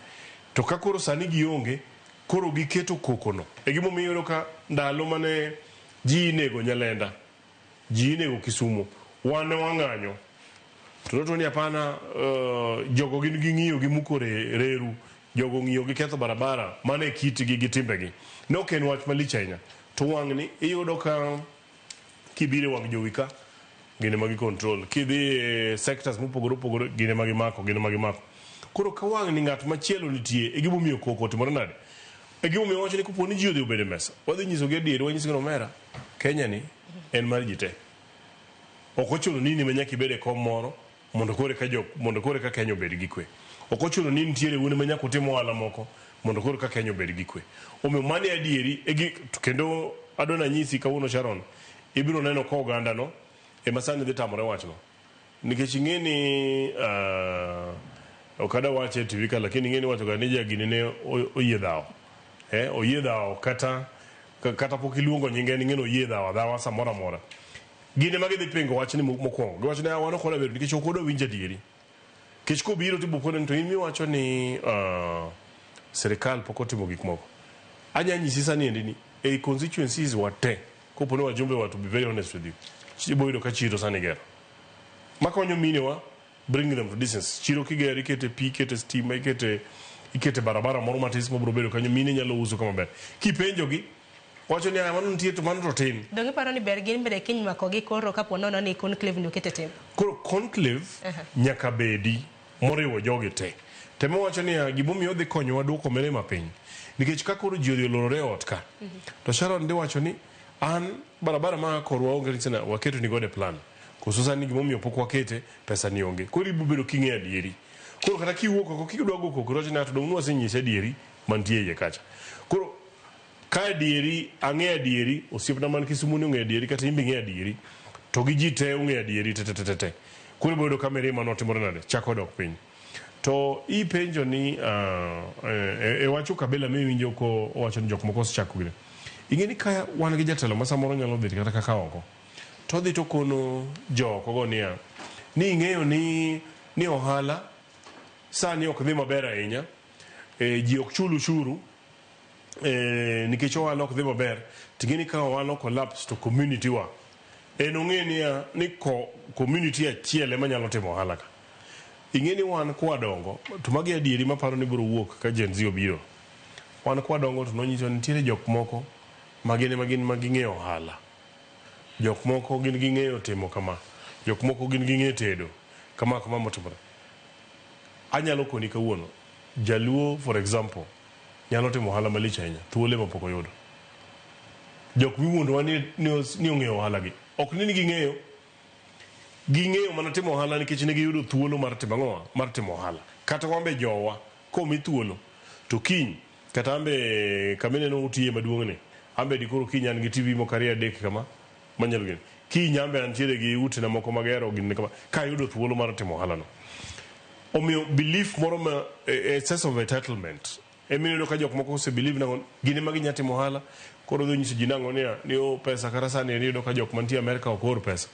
To ka koro sani gionge, koro giketo koko no. E gimomiyo iyudo ka ndalo mane ji inego Nyalenda, ji inego Kisumo, wan ne wang'anyo. To noto ni hapana, jogo gin ging'iyo gimuko reru, jogo ng'iyo giketho barabara, mano e kitgi gi timbegi. Ne ok en wach malich ahinya. To wang'ni iyudo ka kibiro e wang' jowi ka, gin ema gi control. Kidhi e sectors mopogore opogore, gin ema gimako, gin ema gimako. Koro ka wang'ni ng'at machielo nitie, e gimomiyo koko otimore nade? E gimomiyo wacho ni kopo ni ji odhi obedo e mesa, wadhi nyisogi adieri, wanyisogi ni omera, Kenya ni en mar ji te. Ok ochuno ni in ema nyaka ibed e kom moro mondo koro eka jo mondo koro eka Kenya obed gi kwe. Ok ochuno ni nitiere un ema nyaka utim ohala moko mondo koro ka Kenya obed gi kwe. Omiyo mano e adieri e gi kendo adwa nanyisi kawuono Sharon, ibiro neno ka oganda no ema sani dhi tamore wachno. Nikech ing'e ni ok adwa wache e TV ka lakini ing'e ni iwacho ga ni jagini ne oyie dhawo. Oyie dhawo kata pok iluongo nyinge en ing'e ni oyie dhawo adhawa samoro amora. Gin ema gidhi pingo wachni mokwongo. Giwacho ni wan ok wadwa bedo nikech ok wadwa winjo adieri. Nikech kobiro to ibiro kone ni to in miwacho ni sirikal pok otimo gik moko. Anya nyisi sani endi ni ei constituencies wa te kopo ni wajumbe wa to be very honest with you, ibo yudo ka chiro sani gero. Makonyo minewa bring them to distance. Chiro kigero ikete pi, ikete stima, ikete barabara moro matis mabiro bedo kanyo, mine nyalo uso kama ber. Kipenjogi, wacho ni mano nitie to mano to tin. Donge iparo ni ber gin bende kiny makogi koro kapo nono ni conclave ni oket e tim? Koro conclave nyaka bedi moriwo jogi te. Temo wacho niya gimomiyo odhi konyowa duoko mirima piny. Nikech ka koro ji odhi olorore e ot ka, to Sharon dhi wacho ni an barabara ma korwa onge ni waketo ni godo e plan. Koso sani gimomiyo pok wakete, pesa ni onge. Koro ibiro bedo king'eyo adieri. Koro kata kiwuok oko kidwa go koko to wacho ni to dong' nwasenyisi adieri mantie iye kacha. Koro ka adieri, ang'eyo adieri, osiepna man Kisumu ni ong'eyo adieri, kata in be ing'eyo adieri, to gi ji te ong'eyo adieri te te te te. Koro ibiro yudo ka mirima notimore nade? Chako dok piny. To ipenjo ni e wach Ukabila miwinjo ko owacho ni jok moko osechako gine. Ing'e ni ka wan gi jatelo ma samoro nyalo dhi kata kaka oko. To odhi to kono jo oko go niya, ni ing'eyo ni ohala sani ok dhi maber ahinya, ji ok chul ushuru, nikech ohala ok dhi maber, ting'e ni ka ohala collapse to community wa en ong'e niya ni ko community achiel ema nyalo timo ohala ka. Ing'e ni wan kwadongo, to magi adieri maparo ni biro wuok ka Gen Z obiro. Wan kwadongo to nonyiso ni nitiere jok moko ma gin ema gin ma ging'eyo ohala. Jok moko gin ging'eyo timo kama. Jok moko gin ging'eyo tedo. Kama kama motimore. Anyalo koni kawuono, Jaluo for example, nyalo timo ohala malich ahinya, thuolo ema pok oyudo. Jok miwuondowa ni ong'eyo ohala gi. Ok ni ging'eyo, ging'eyo mana timo ohala nikech ne giyudo thuolo mar timo ang'owa? Mar timo ohala. Kata wan be jowa, komi thuolo, to kiny, kata an be kamineno utiye maduong' ni, an be dikoro kiny an gi TV moko ariyo adek kama, manyalo gino. Kiny an be antiere gi utena moko magero gini kama, kayudo thuolo mar timo ohala no. Omiyo belief moro ma sense of entitlement emiyudo ka jok moko ose believe nang'o gin ema ginya timo ohala koro odhi nyiso ji nang'o niya ni o pesa kata sani iyudo ka jok mantie Amerika ok or pesa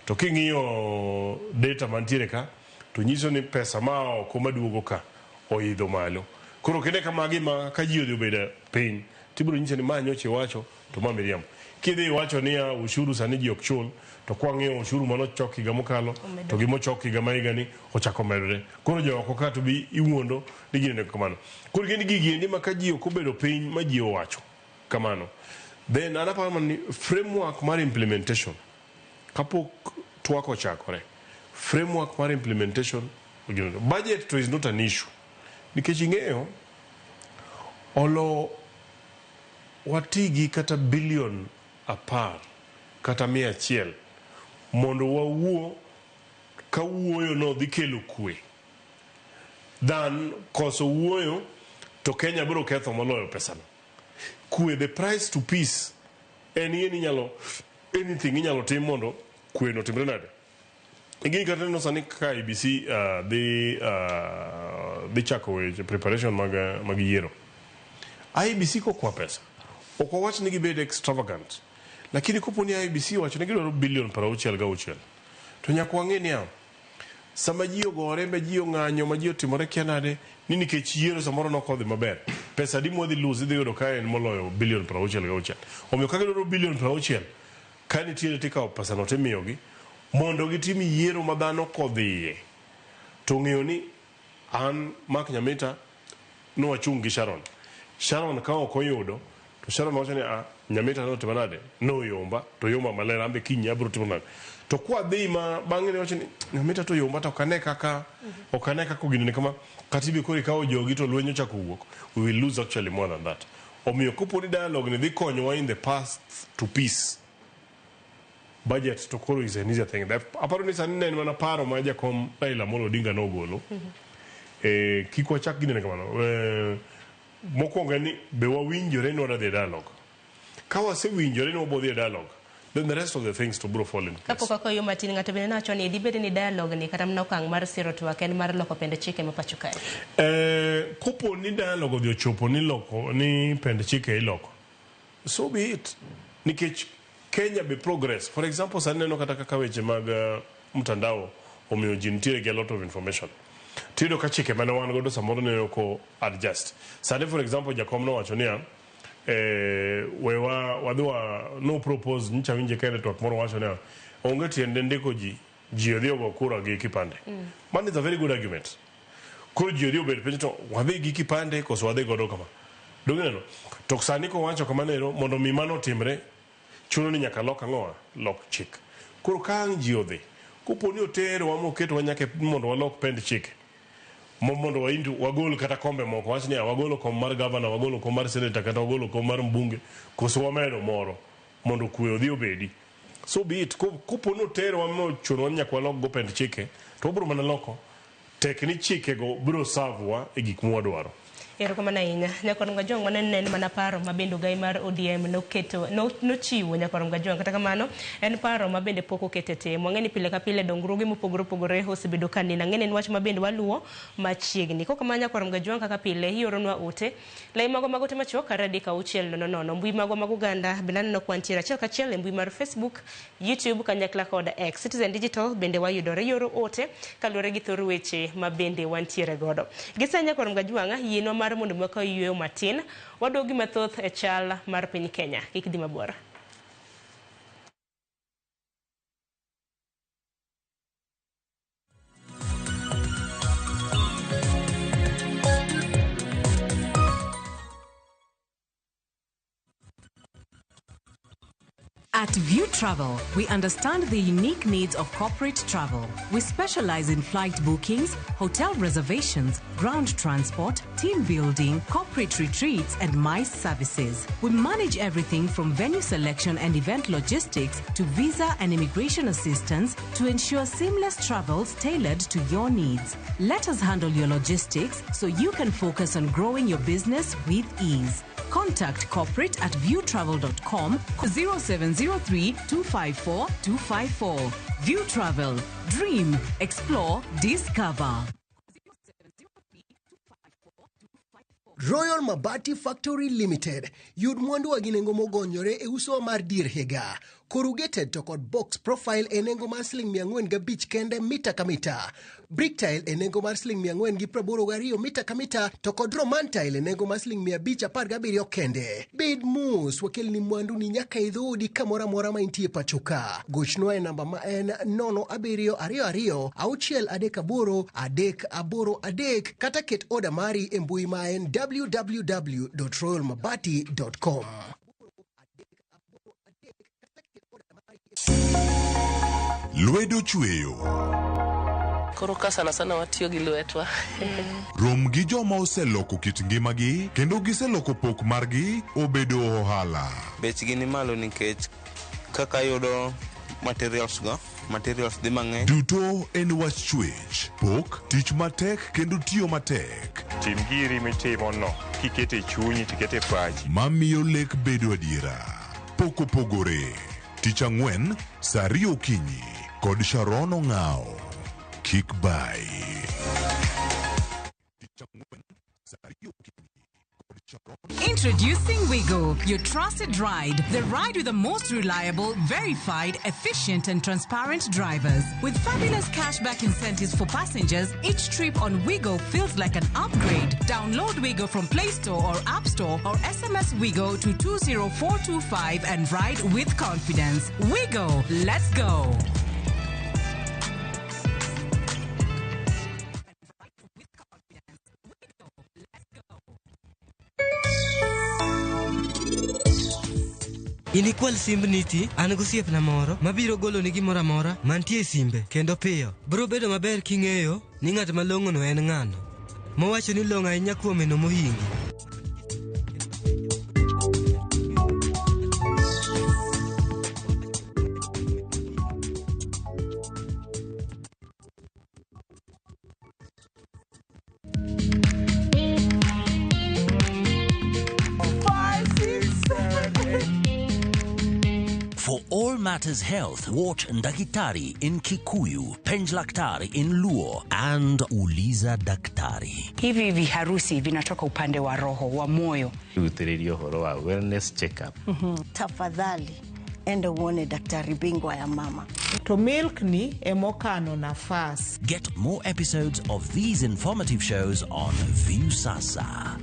to king'iyo data mantiere ka to nyiso ni pesa ma oko maduogo ka oidho malo koro kinde ka magi ma ka ji odhi obedo piny tibiro nyiso ni ma nyocha iwacho to ma miriambo kidhi iwacho niya ushuru sani ji ok chul to kwang'iyo ushuru manochok higa mokalo to gimochok higa ma higani ochako medore koro jo oko ka to bi iwuondo ni gini onego kamano koro gin gigi endi ma ka ji ok obedo piny ma ji owacho kamano then an aparo mana ni framework mar implementation kapok twak ochakore framework mar implementation budget to is not an issue nikech ing'eyo olo wati gi kata bilion 10 kata 100 mondo wawuo ka wuoyo no dhi kelo kwe than koso wuoyo to Kenya biro ketho moloyo pesano. Kwe, the price to peace en yie ni inyalo anything inyalo tim mondo kwe no timre nade. Ing'e kata neno sani kaka IEBC dhi chako weche preparation mag yiero. IEBC kokwa pesa ok wawach ni gibed extravagant lakini kopo ni IEBC owacho ni gidwaro bilion 66 to nyaka wang'e niya sama ji ogore ma ji ong'anyo ma ji otimore kia nade ni nikech yiero samoro nokodhi maber pesa adi mwadhi lose idhi yudo ka en moloyo bilion 66. Omiyo ka gidwaro bilion 60 ka nitiere tikawo pesano timiyogi mondo gitim yiero ma dhano kodhiye to ng'eyo ni an Mark Nyamita nwachung' gi Sharon. Sharon ka ok oyudo to Sharon wacho ni ah, Nyamita notimo nade noyomba to yomba maler an be kiny abiro timo nade to kwadhi ma bang'e ne wacho ni Nyamita to yomba to ok ane kaka ok ane kaka ogino ni kama kata ibe koro ikawo jogi to lweny ochako wuok we will lose actually more than that. Omiyo kopo ni dialogue ni dhi konyowa in the path to peace budget to koro is an easier thing. Aparo ni sani ne en mana paro ma jakom Raila Amolo Odinga nogolo. Kik wachak ginene kamano. Mokwongo en ni be wawinjore ni wadwa dhi e dialogue. Ka wasewinjore ni wabo dhi e dialogue, then the rest of the things to bro fall in place. Kapok wakoyo matin, ng'ato bende nowacho ni dibed ni dialogue ni kata mana okang' mar siro twak en mar loko pend chike ma pacho kae. Kopo ni dialogue odhi ochopo ni loko ni pend chike iloko, so be it. Nikech Kenya be progress. For example, sani neno kata kaka weche mag mtandao omiyo ji nitiere gi a lot of information. Tiyudo ka chike mane wan godo samoro ne ok adjust. Sani for example, jakom nowacho niya, wewa wadhi wa no propose nyicha winje ka network moro wacho niya, onge tiende ndiko ji, ji odhi ogo kura gi kipande. Mano is a very good argument. Koro ji odhi obed piny to wadhi gi kipande koso wadhi godo kama. Donge neno? To sani kowacho kamano ero mondo mi mano otimre chuno ni nyaka lok ang'owa lok chik. Koro ka ang' ji odhi kopo ni oterowa moketwa nyaka mondo walok pend chike mondo wagol kata kombe moko wach niya wagolo kom mar gavana wagolo kom mar senator kata wagolo kom mar mbunge koso wamedo moro mondo kwe odhi obedi so be it. Kopo ni oterowa mochunowa ni nyaka walok go pend chike to wabiro mana loko tek ni chikego biro serve wa e gik mwadwaro. Erokamano ahinya. Nyakwar Mgajwang' mano ne en mana paro ma bende ogai mar ODM noketo nochiwo Nyakwar Mgajwang'. Kata kamano en paro ma bende pok oket e tim. Wang'e ni pile ka pile dongruoge mopogore opogore osebedo ka neno. Ang'e ni en wach ma bende waluwo machiegni. Kok kamano Nyakwar Mgajwang' kaka pile ioronwa ote. Lai magwa mag ote machuok 236 00. Mbui magwa mag oganda bende aneno ka wantiere achiel kachiel e mbui mar Facebook, YouTube kanyakla kod X. Citizen Digital bende wayudore. Ioro ote kaluwore gi thor weche ma bende wantiere godo. Gi sani Nyakwar Mgajwang' yienwa mar mondo mi wakaw yueyo matin, waduogi mathoth e chal mar piny Kenya. Kik dhi mabor. At View Travel, we understand the unique needs of corporate travel. We specialize in flight bookings, hotel reservations, ground transport, team building, corporate retreats, and MICE services. We manage everything from venue selection and event logistics to visa and immigration assistance to ensure seamless travels tailored to your needs. Let us handle your logistics so you can focus on growing your business with ease. Contact corporate at viewtravel.com 0703 254 254. View Travel. Dream, explore, discover. Royal Mabati Factory Limited yud mwanduwa gi nengo mogonyore e uso mar dier higa. Corrugated to kod box profile e nengo mar siling 405 kende mita ka mita. Brick tile e nengo mar siling 482 mita ka mita to kod Roman tile e nengo mar siling 517 kende. Bed mos, wakelni mwandu ni nyaka e dhoodi kamoro amora ma intie pacho ka. Gochnwa e namba ma en 0722 638 383 kata ket oda mari e mbui ma en www.royalmabati.com. Lwedo chweyo. Koro ka sana sana watiyo gi lwetwa. Rom gi joma oseloko kit ngimagi kendo giseloko pok margi obedo ohala. Bechgi ni malo nikech kaka yudo materials go, materials dhi mang'eny. Duto en wach chwech, pok, tich matek kendo tiyo matek. Tim giri mitimo no kikete chunyi tikete pachi. Mamiyo lek bedo adiera. Pok opogore. Tich ang'wen, saa ariyo okinyi kod Sharon Ong'ao. Kik bai. Introducing Wigo, your trusted ride. The ride with the most reliable, verified, efficient, and transparent drivers. With fabulous cashback incentives for passengers, each trip on Wigo feels like an upgrade. Download Wigo from Play Store or App Store or SMS Wigo to 20425 and ride with confidence. Wigo, let's go. Inikwal simb niti, an gosiepna moro mabiro goloni gimoro amora mantie e simbe kendo piyo. Biro bedo maber king'eyo ni ng'at malong'ono en ng'ano. Mowacho ni long'o ahinya kuome no mohingi. For all matters health, watch Ndakitari in Kikuyu, Penjlaktari in Luo, and Uliza Daktari. Hivi viharusi vinatoka upande wa roho wa moyo. Gũitĩrĩria ũhoro wa wellness check-up. Tafadhali enda uone daktari bingwa ya mama. To milk ni emokano nafas. Get more episodes of these informative shows on Viusasa.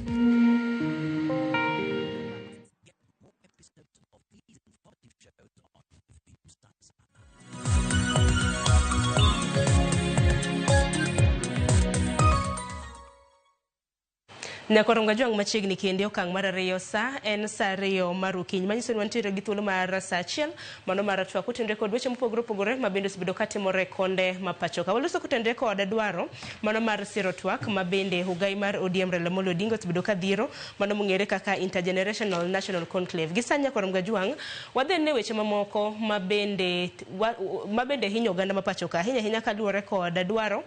Nyakwar Ongajwang' machiegni kende okang' mar ariyo sa en sa ariyo mar okinyi manyiso ni wantiere gi thuolo mar sa achiel mano mar twak kotenore kod weche mopogore opogore ma bende osebedo katimore konde ma pacho ka. Waloso kotenore kod dwaro mano mar siro twak ma bende ogai mar ODM Raila Amolo Odinga osebedo ka dhiro mano mong'ere kaka Intergenerational National Conclave. Gi sani Nyakwar Ongajwang' wadhi ne weche mamoko ma bende hinyo oganda ma pacho ka ahinya ahinya kaluwore kod dwaro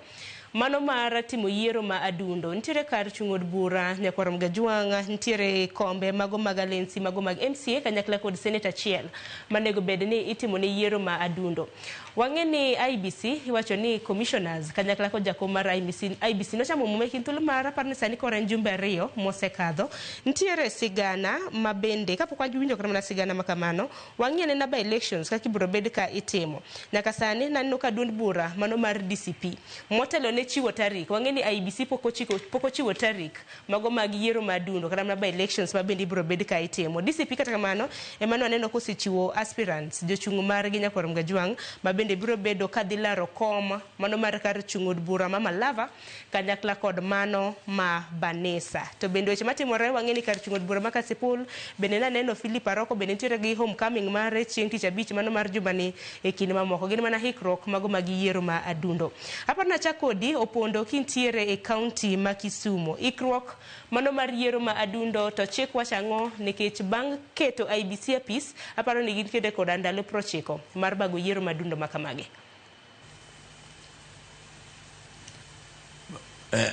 Mano mar timo yiero ma adundo. Nitiere kar chung' od bura Nyakwar Mgajwang', nitiere kombe mago mag alensi mago mag MCA kanyakla kod seneta achiel manego bed ni itimo ne yiero ma adundo. Wang'e ni IEBC iwacho ni commissioners kanyakla kod jakom mar IEBC nochamo muma e kind thuolo mar apar ni sani koro en jumbe 2 mosekadho. Nitiere sigana ma bende kapok wawinjo kata mana sigana ma kamano, wang'e ne by elections kaka ibiro bed ka itimo. Nyaka sani naneno ka duond bura mano mar DCP motelo ne chiwo tarik. Wang'e ni IEBC pok ochiwo tarik mago mag yiero ma adundo kata mana by elections ma bende ibiro bed ka itimo. DCP kata kamano ema waneno kosechiwo aspirants jochung' margi Nyakwar Mgajwang' ma bende biro bedo ka dhi laro kom mano mar kar chung' od bura ma Malava kanyakla kod mano ma Banisa. To bende weche matimore wang'e ni kar chung' od bura ma Kasipul bende naneno Philip Aroko bende nitiere gi homecoming mare chieng' tich abich mano mar jumani e kinde mamoko. Gin mana hikruok mago mag yiero ma adundo. Aparo nachak kodi Opondo kintiere e kaunti ma Kisumu. Ikruok mano mar yiero ma adundo to chik wacho ang'o nikech bang' keto IEBC apis aparo ni gin kede koda ndalo 90 mar bago yiero ma adundo ma kamagi.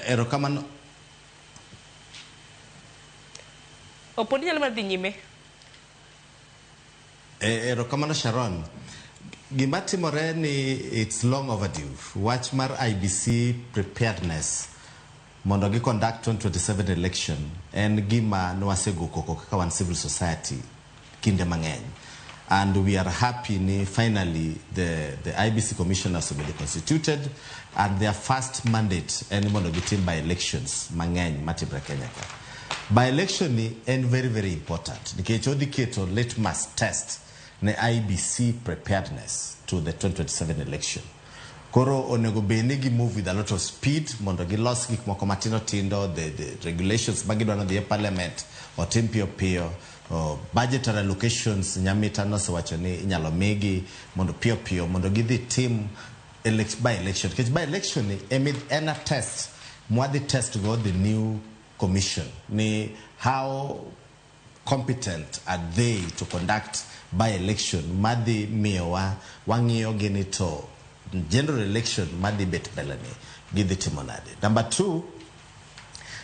Erokamano. Opondo nyalo mar dhi nyime. Erokamano Sharon. Gima timore ni it's long overdue. Wach mar IEBC preparedness mondo gi conduct 2027 election en gima nwasego koko kaka wan civil society kinde mang'eny. And we are happy ni finally the IEBC commissioners will be constituted and their first mandate en mondo gitim by elections mang'eny matimre Kenya ka. By election ni en very very important nikech odhi keto litmus test ne IEBC preparedness to the 2027 election. Koro onego bed ni gi move with a lot of speed mondo gilos gik moko matindo tindo, the regulations magidwa nodhi e parliament otim piyo piyo, budgetary allocations Nyamita nosewacho ni inyalo migi mondo piyo piyo mondo gidhi tim by election. Nikech by election ni en a test mwadhi test go the new commission ni how competent are they to conduct by election madhi miyowa wang'iyo gini to general election madhi bet mbele ni gidhi timo nade. Number 2,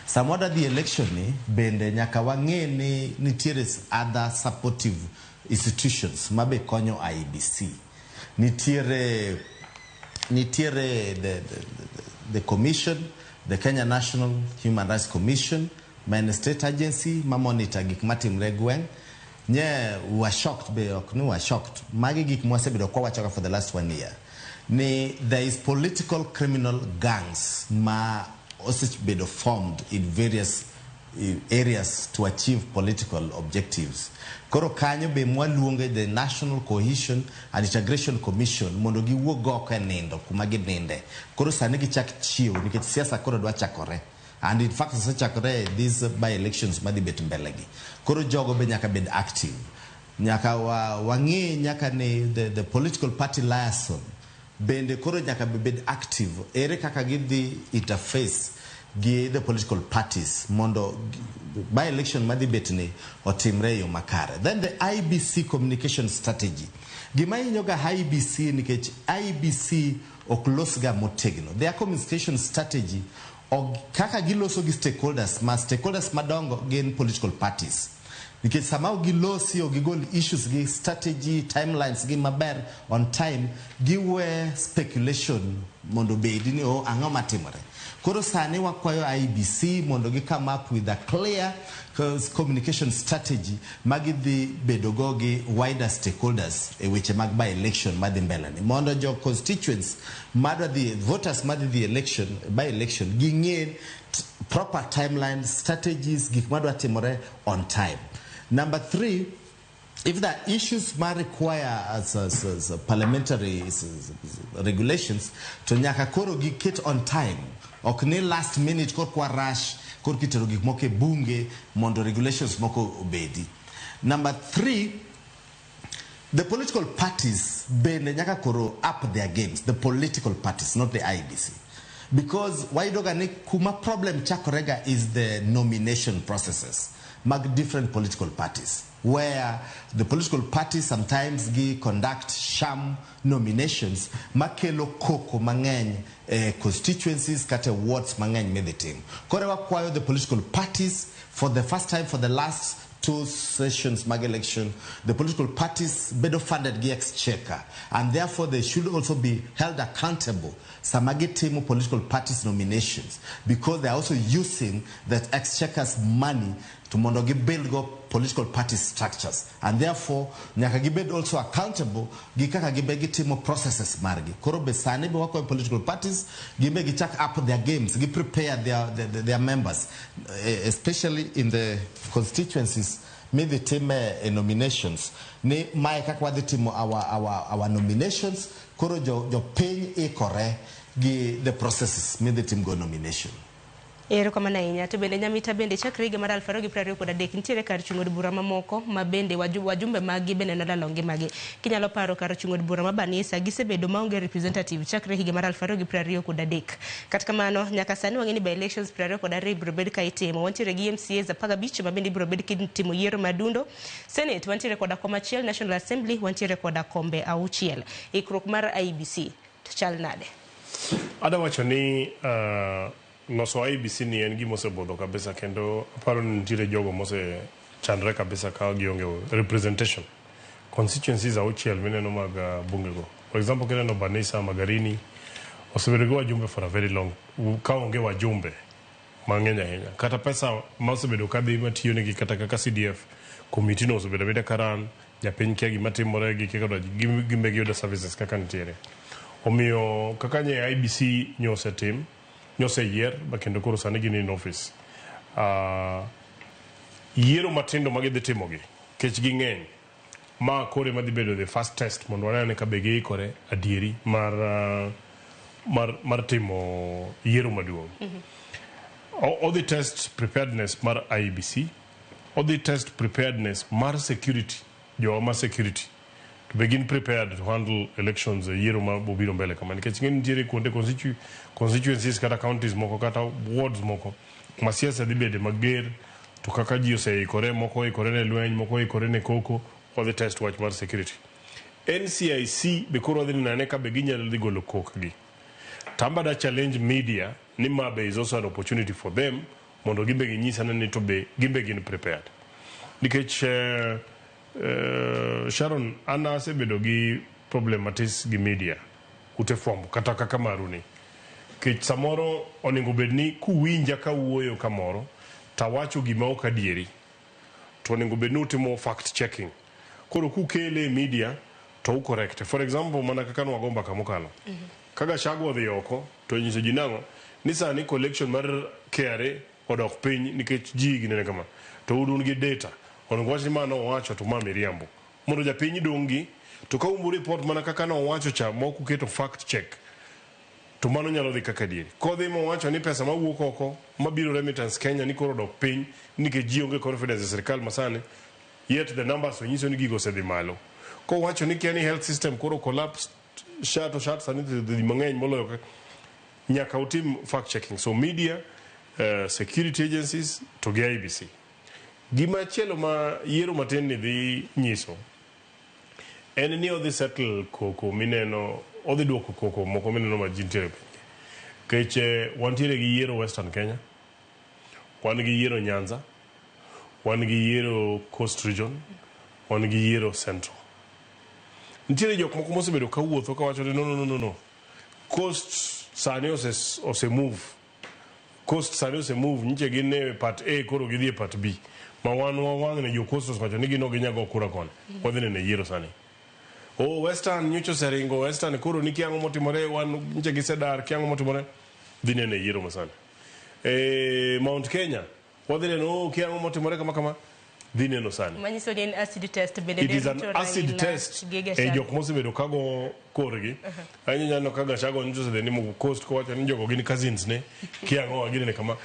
sama wadwa dhi election ni bende nyaka wang'e ni nitiere other supportive institutions mabe konyo IEBC. Nitiere the commission, the Kenya National Human Rights Commission, ma en state agency ma monitor gik matimre gweng'. Nye we are shocked be ok ni we are shocked. Magi gik mwasebedo kwa wachoga for the last 1 year. Ni there is political criminal gangs ma osebedo formed in various areas to achieve political objectives. Koro kanyo be mwaluonge the National Cohesion and Integration Commission mondo giwuog oko e nindo kuma gininde. Koro sani gichak chiew nikech siasa koro dwa chakore. And in fact osechakore these by elections madhi bet mbele gi. Koro jogo be nyaka bed active. Nyaka wang'e nyaka ni the political party liaison bende koro nyaka bed active. Ere kaka gidhi interface gi the political parties mondo by election madhi bet ni otimre yo makare. Then the IEBC communication strategy. Gima hinyoga IEBC nikech IEBC ok losga motegno. Their communication strategy kaka giloso gi stakeholders, ma stakeholders madongo gin political parties. Nikech sama gilosi o gigol issues gi strategy, timelines gi maber on time, giwe speculation mondo bedi ni ang'o matimore. Koro sani wakwayo IEBC mondo gi come up with a clear communication strategy magidhi bedo go gi wider stakeholders e weche mag by election madhi mbele ni mondo jo constituents madwa dhi voters madhi dhi election by election ging'e proper timeline strategies gik madwa timore on time. Number 3, if there are issues ma require as parliamentary regulations to nyaka koro giket on time. Ok ni last minute kor kwa rush kor kitero gik moko e bunge mondo regulations moko obedi. Number 3, the political parties bende nyaka koro up their games. The political parties, not the IEBC. Because wayudoga ni kuma problem chakorega is the nomination processes. mag different political parties, where the political parties sometimes gi conduct sham nominations makelo koko mang'eny e constituencies kata e wards mang'eny midhi tim. Koro wakwayo the political parties, for the first time for the last two sessions mag election, the political parties bedo funded gi exchequer, and therefore they should also be held accountable sama gitimo political parties nominations, because they are also using that exchequer's money to mondo gibuild go political party structures, and therefore nyaka gibed also accountable gi kaka gibe gitimo processes margi. Koro be sani be wakwayo political parties gibe gichak up their games, gi prepare their members, especially in the constituencies midhi time e nominations, ni mae kaka wadhi timo our nominations. Koro jopiny ikore gi the processes midhi tim go nomination. Erokamano ahinya. To bende Nyamita, bende chakre higa mar 2023 nitiere kar chung' od bura mamoko ma bende wajumbe maggi bende nolalo ngimagi. Kinyalo paro kar chung' od bura ma Banisa gisebedo maonge representative chakre higa mar 2023. Kata kamano, nyaka sani wang'e ni by elections 22 ibiro bed ka itimo. Wantiere gi MCAs 15 ma bende ibiro bed kitimo yiero madundo. Senate wantiere koda kom achiel, National Assembly wantiere koda kombe 6. Ikruok mar IEBC to chal nade? Adwa wacho ni loso IEBC ni en gima osebudho kabisa, kendo aparo ni nitiere jogo mose chandre kabisa ka gionge representation. Constituencies 6 mineno mag bunge go. For example, kineno Banisa, Magarini osebedo gi wajumbe for a very long, ka onge wajumbe mang'eny ahinya. Kata pesa ma osebedo kadhi matiyo negi kata kaka CDF committee no osebedo abeda karan, japiny kia gima timore, gikia kaka gimbe giyudo services kaka nitiere. Omiyo kaka nye IEBC nyosetim, nyoseyier ba kendo koro sani gin in office. Yiero matindo ma gidhi timogi, kech ging'eny, ma koro ema dhi bedo the first test mondo wane ka be giikore adieri mar timo yiero maduong'. Odhi test preparedness mar IEBC, odhi test preparedness mar security, jowa ma security. To be gin prepared to handle elections e yiero ma bobiro mbele kama, nikech ing'e ni nitiere kuonde constituencies kata counties moko kata wards moko ma siasa dhi bede mager, to kaka ji oseikore, moko oikore ne lweny, moko oikore ne koko, odhi test wach mar security. NCIC be koro wadhi neno ane ka be ginyalo dhi golo kokgi. Tamba da challenge media ni ma be is also an opportunity for them mondo gimbe ginyis ane ni to be gimbe gin prepared. Nikech Sharon, an asebedo gi problem matis gi media, ute fwambo kata kaka maru ni. Nikech samoro onego bed ni kuwinja kawuoyo kamoro tawacho gima ok adieri, to onego bed ni utimo fact checking. Koro kukele e media to u correct. For example, mana kaka nwago mbaka mokalo. Ka Gachagua odhi oko to nyiso ji nang'o ni sani collection mar KRA odok piny nikech ji ginene kama. To un gi data. Onego wach ni ma nowacho to ma miriambo. Mondo japiny dong' gi, to ka umbu report mana kaka nowacho cha mok uketo fact check, to mano nyalo dhi kaka adieri. Kodhi mowacho ni pesa mawuok oko mabiro remittance Kenya ni koro odok piny nikech ji onge confidence e sirikal masani, yet the numbers onyiso ni gigo osedhi malo. Kowacho ni kia ni health system koro collapsed, sha to sha sani dhi mang'eny moloyo ka, nyaka utim fact checking. So media, security agencies to gi IEBC. Gima chielo ma yiero matin ni dhi nyiso en ni odhi settle koko mineno, odhi duoko koko moko mineno ma ji nitiere piny. Nikech wantiere gi yiero Western Kenya, wan gi yiero Nyanza, wan gi yiero Coast Region, wan gi yiero Central. Nitiere jok moko mosebedo kawuotho kawacho ni no, no, no, no, no. Coast sani ose move. Coast sani ose move, nyiche gin e part A koro gidhi e part B. Ma wan wawang' ne jo Coast osewacho ni gin ok ginyal go kura koni. Wadhi neno e yiero sani. Oh, Western nyocha oseringo, Western koro ni kia ang'o motimore, wan nyiche gisedar, kia ang'o motimore. Dhi neno e yiero masani. Mount Kenya, wadhi neno, oh, kia ang'o motimore kama kama. Dhi neno sani. Manyiso ni en acid test bende. It is an acid test e jok mosebedo kago korgi. Ahinya neno ka Gachagua nyocha osedhi ni Coast kowacho ni jogo gin cousins ne, kia ang'o ginene kama.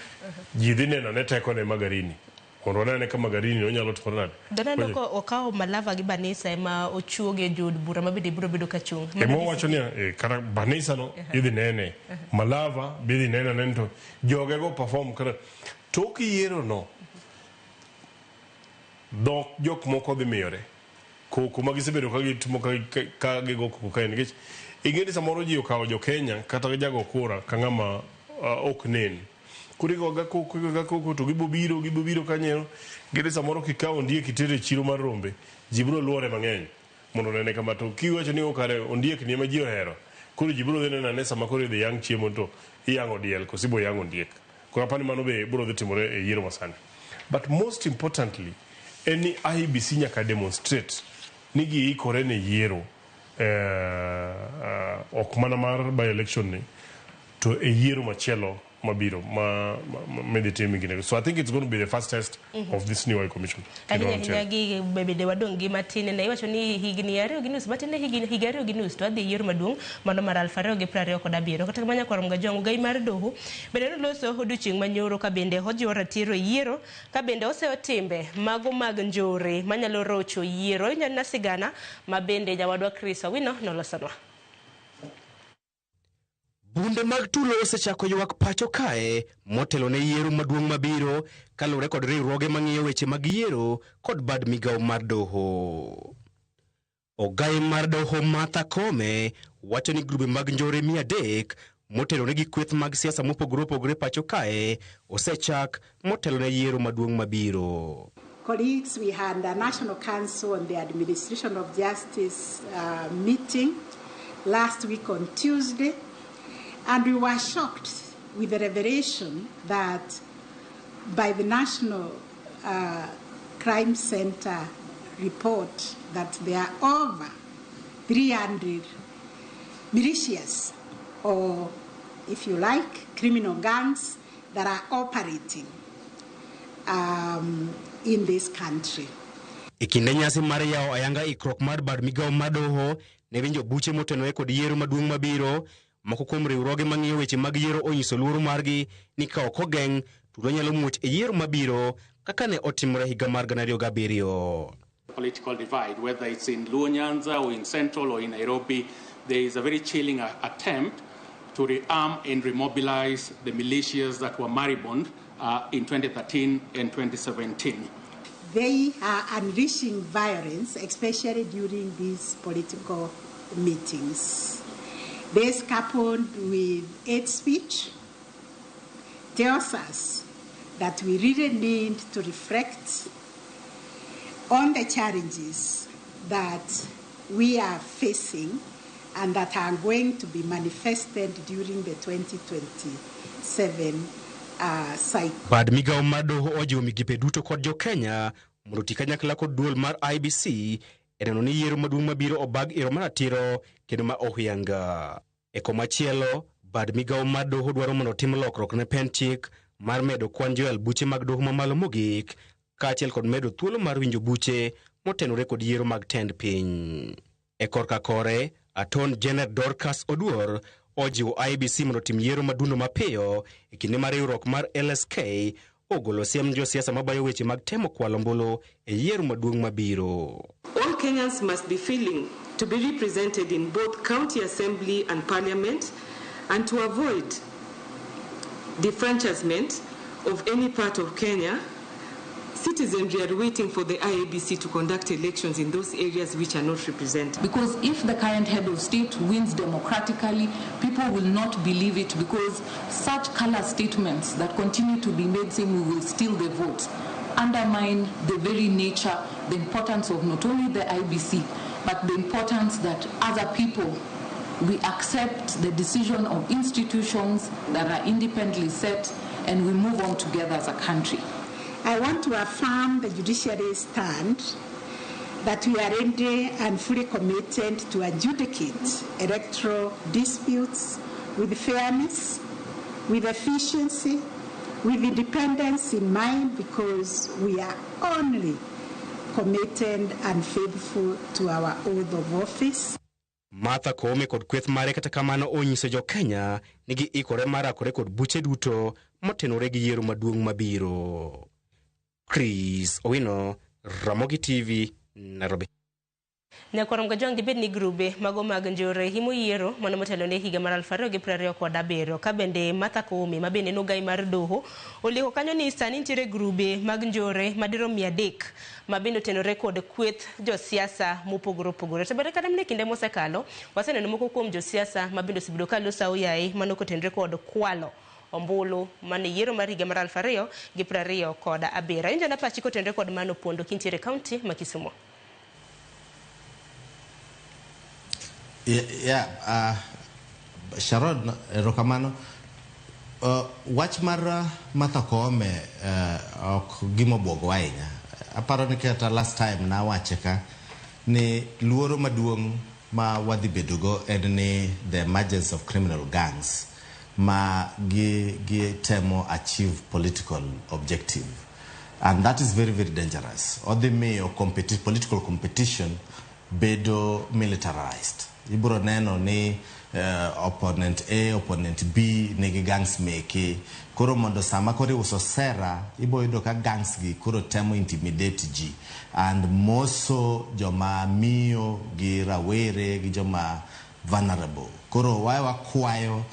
Ji dhi neno ne teko ne Magarini. Mondo wane ka Magarini onyalo timore nade. Doneno ko okawo Malava gi Banisa ema ochuoge jood bura ma bende biro bedo ka chung'. Ema owacho ni kata Banisa no idhi nene. Malava be idhi nene nene to joge go perform kata tok yiero no. Dhok jok moko dhi miyore koko ma gisebedo ka gitimo ka gigo koko kae nikech ing'e ni samoro ji okawo jo Kenya kata jago kura ka ng'ama ok nen. Koro igoga koko igoga koko to gibo biro kanyo gini samoro kikawo ondiek itere e chiro mar rombe ji biro luore mang'eny mondo onene kama to kiwacho ni okare ondiek ni ema ji ohero koro ji biro dhi neno ane sama koro idhi yang' chiemo to iyang'o diel koso ibo yang'o ondiek. Koro apani mano be biro dhi timore e yiero masani. But most importantly en ni IEBC nyaka demonstrate ni giikore ne yiero ok mana mar by election ni to e yiero machielo mabiro ma midhi tim higni. So I think it's going to be the first test of this new High Commission. Ahinya ahinya gi bende wadong' gi matin ne iwacho ni higni 2.5 matin ne higa 2.5 to adhi yiero maduong' mano mar 2027. Kata kamano nyakwar Mgajwang' ogai mar doho bende noloso odiochieng' manyoro ka bende ojiwo ratiro e yiero ka bende oseyo timbe mago mag njore manyalo rocho yiero. Inyalo sigana ma bende nyawadwa Chris Owino nolosonwa. Bunde mag tulo osechako ywak pacho kae motelo ne yiero maduong' mabiro kaluwore kod riwruoge mang'iyo weche mag yiero kod bad migawo mar doho. Ogai mar doho Martha Koome wacho ni grube mag njore 300 motelone gi kweth mag siasa mopogore opogore pacho kae osechak motelo ne yiero maduong' mabiro. Colleagues, we had the National Council on the Administration of Justice meeting last week on Tuesday. And we were shocked with the revelation that by the National Crime Center report that there are over 300 militias, or if you like, criminal gangs that are operating in this country. E kinde nyasi mar yawo ayanga ikruok mar bad migawo mar doho ne winjo buche motenore kod yiero maduong' mabiro. Moko kuom riwruoge mang'iyo weche mag yiero onyiso luoro margi ni ka ok ogeng' tulo nyalo muoch e yiero mabiro kaka ne otimore higa mar 2007. Political divide, whether it's in Luo Nyanza or in Central or in Nairobi, there is a very chilling attempt to rearm and remobilize the militias that were moribund in 2013 and 2017. They are unleashing violence, especially during these political meetings. This, coupled with hate speech, tells us that we really need to reflect on the challenges that we are facing and that are going to be manifested during the 2027 cycle. Bad migawo mar doho ojiwo migepe duto kod jo Kenya mondo oti kanyakla kod duol mar IEBC e neno ni yiero maduong' mabiro obag e yo maratiro kendo ma ohuyanga. E komachielo, bad migawo mar doho dwaro mondo otim lokruok ne pend chik mar medo kwan joyal buche mag doho mamalo mogik kaachiel kod medo thuolo mar winjo buche motenore kod yiero mag tend piny. E korka kore, Attorney General Dorcas Oduor ojiwo IEBC mondo otim yiero madundo mapiyo e kinde ma riwruok mar LSK ogolo siem josiasa mabayo weche mag temo kwalo ombulu e yiero maduong' mabiro. All Kenyans must be feeling to be represented in both county assembly and parliament, and to avoid defranchisement of any part of Kenya. Citizenry are waiting for the IEBC to conduct elections in those areas which are not represented. Because if the current head of state wins democratically, people will not believe it, because such callous statements that continue to be made saying we will steal the votes undermine the very nature, the importance of not only the IEBC, but the importance that other people, we accept the decision of institutions that are independently set, and we move on together as a country. I want to affirm the judiciary's stand that we are ready and fully committed to adjudicate electoral disputes with fairness, with efficiency, with independence in mind, because we are only committed and faithful to our oath of office. Martha Koome kod kweth mare kata kamano onyiso jo Kenya ni giikore mar rakore kod buche duto motenore gi yiero maduong' mabiro. Chris Owino, Ramogi TV, Nairobi. Nyakwar Mgajwang' dibed ni grube mago mag njore himo yiero mano motelo ne higa mar 2027 ka bende Martha Koome ma bende en ogai mar doho olieko kanyo ni sani nitiere grube mag njore madirom 300 ma bende otenore kod kweth josiasa mopogore opogore. To bende kata mana e kinde mosekalo waseneno moko kuom josiasa ma bende osebedo ka loso aoyaye mano kotenore kod kwalo ombulu mane yiero mar higa mar 2027. Awinjo na pachi kotenore kod mano Opondo kintiere e kaunti ma Kisumo. Yeah, Sharon, erokamano. Wach mar Martha Koome ok gima obwogo ahinya. Aparo ni kata last time nawache ka ni luoro maduong' ma wadhi bedogo en ni the emergence of criminal gangs ma gi temo achieve political objective, and that is very, very dangerous. Odhi miyo political competition bedo militarized. Ibiro neno ni opponent A, opponent B nigi gangs meke. Koro mondo sama koro iuso sera, ibo yudo ka gangs gi koro temo intimidate ji. And moso joma miyo gi rawere gi joma vulnerable. Koro wae wakwayo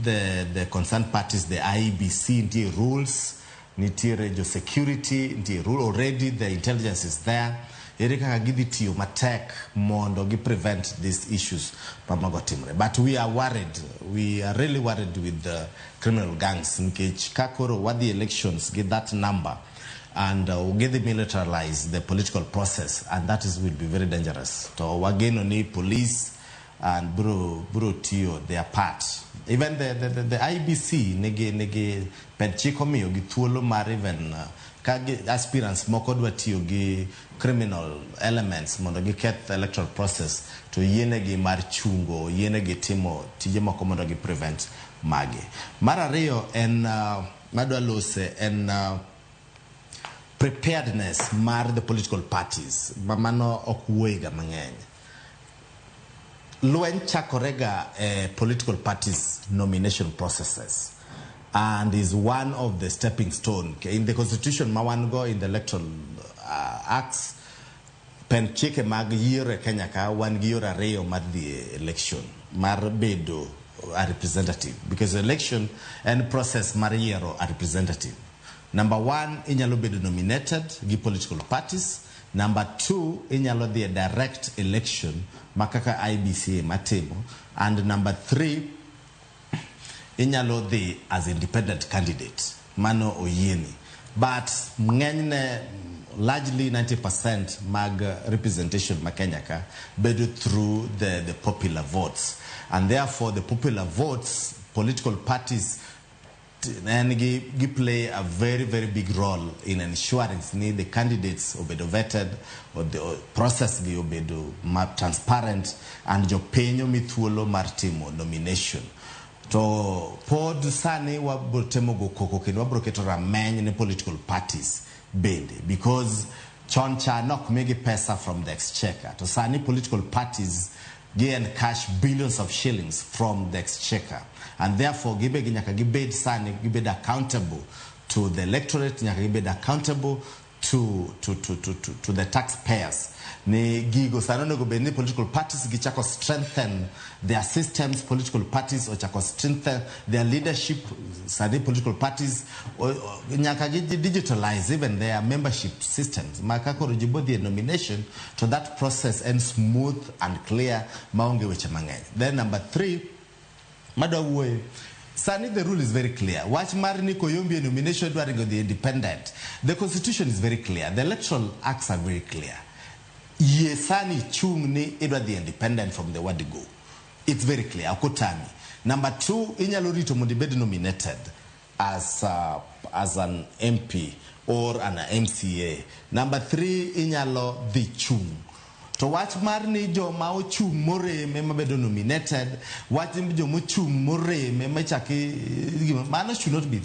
the concerned parties, the IEBC, nitie rules, nitiere jo security, nitie rule already, the intelligence is there. Ere kaka gidhi tiyo matek mondo gi prevent these issues mamago timre. But we are worried, we are really worried with the criminal gangs nikech ka koro wadhi elections gi that number and gidhi militarize the political process, and that is will be very dangerous. To wageno ni police and bro tiyo their part. Even the IBC nigi ped chik omiyo gi thuolo mar even ka aspirants moko dwa tiyo gi criminal elements mondo giketh electoral process to yienegi mar chungo, yienegi timo tije moko mondo gi prevent magi. Mar ariyo en madwa lose en preparedness mar the political parties ma mano ok wuoyega mang'eny. Lweny chakorega political parties nomination processes and is one of the stepping stone. In the constitution ma wan go, in the electoral acts, pen chike mag yiero e Kenya ka wan gi yore ariyo mar dhi e election mar bedo a representative, because election en process mar yiero a representative. Number one, inyalo bedo nominated gi political parties. Number two, inyalo dhi e direct election ma kaka IBC matimo. And number three, inyalo dhi as independent candidate. Mano oyieni. But ng'enyne, largely 90% mag representation ma Kenya ka bedo through the popular votes. And therefore the popular votes, political parties and gi play a very, very big role in ensuring ni the candidates obedo vetted or the process gi obedo transparent and jopiny omi thuolo mar timo nomination. To pod sani wabro temo go koko kendo wabro keto rameny ne political parties bende, because chon cha nok migi pesa from the exchequer. To sani political parties gi cash billions of shillings from the exchequer, and therefore gibe gi nyaka gibed sani gibed accountable to the electorate, nyaka gibed accountable to the taxpayers. Ni gigo sani onego bed ni political parties gichako strengthen their systems, political parties ochako strengthen their leadership. Sani political parties nyaka gi digitalize even their membership systems. Ma ka koro ji bodhi e nomination, to that process en smooth and clear maonge weche mang'eny. Then number three, madwa wuoye, sani the rule is very clear. Wach mar ni koyombi e nomination dwa ringo the independent. The constitution is very clear. The electoral acts are very clear. Yie sani chung ni idwa dhi independent from the word go. It's very clear. Ok otami. Number two, inyalo rito mondo ibed nominated as an MP or an MCA. Number three, inyalo dhi chung. To wach mar ni joma ochung' morem ema bedo nominated, wach ni joma ochung' morem ema ichaki, mano should not be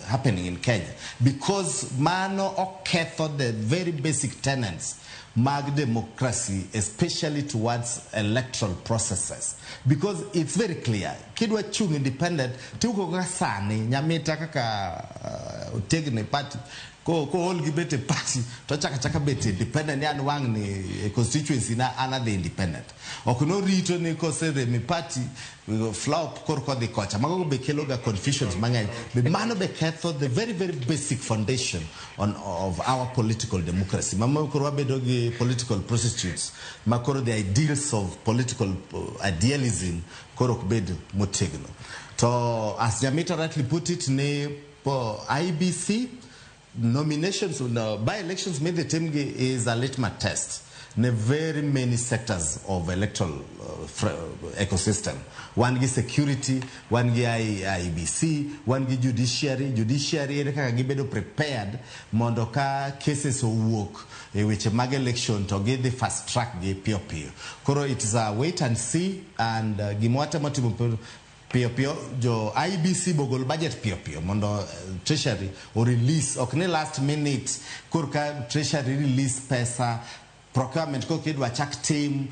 happening in Kenya, because mano oketho the very basic tenets mag democracy, especially towards electoral processes, because it's very clear kidwa chung independent tiwuok kaka sani Nyamita kaka otegno e party ko ol gi bet e party to chaka chaka bet independent ni an wang' ni e constituency na an adhi independent ok norito ni koserem e party flop koro kodhi kocha. Mago be kelo ga confusions mang'eny be mano be ketho the very very basic foundation of our political democracy. Mamo koro wabedo gi political prostitutes ma koro the ideals of political idealism koro ok bed motegno. To as Nyamita rightly put it, ni po IEBC nominations, no, by elections midhi timgi is a litmus test ne very many sectors of electoral ecosystem. Wan gi security, wan gi IEBC, wan gi judiciary. Judiciary ere kaka gibedo prepared mondo ka cases owuok e weche mag election to gidhi fast track gi piyo piyo. Koro it is a wait and see, and gima watemo timo piyo piyo, jo IEBC bogol budget piyo piyo mondo Treasury o release, ok ni last minute korka Treasury release pesa procurement ko kidwa chak tim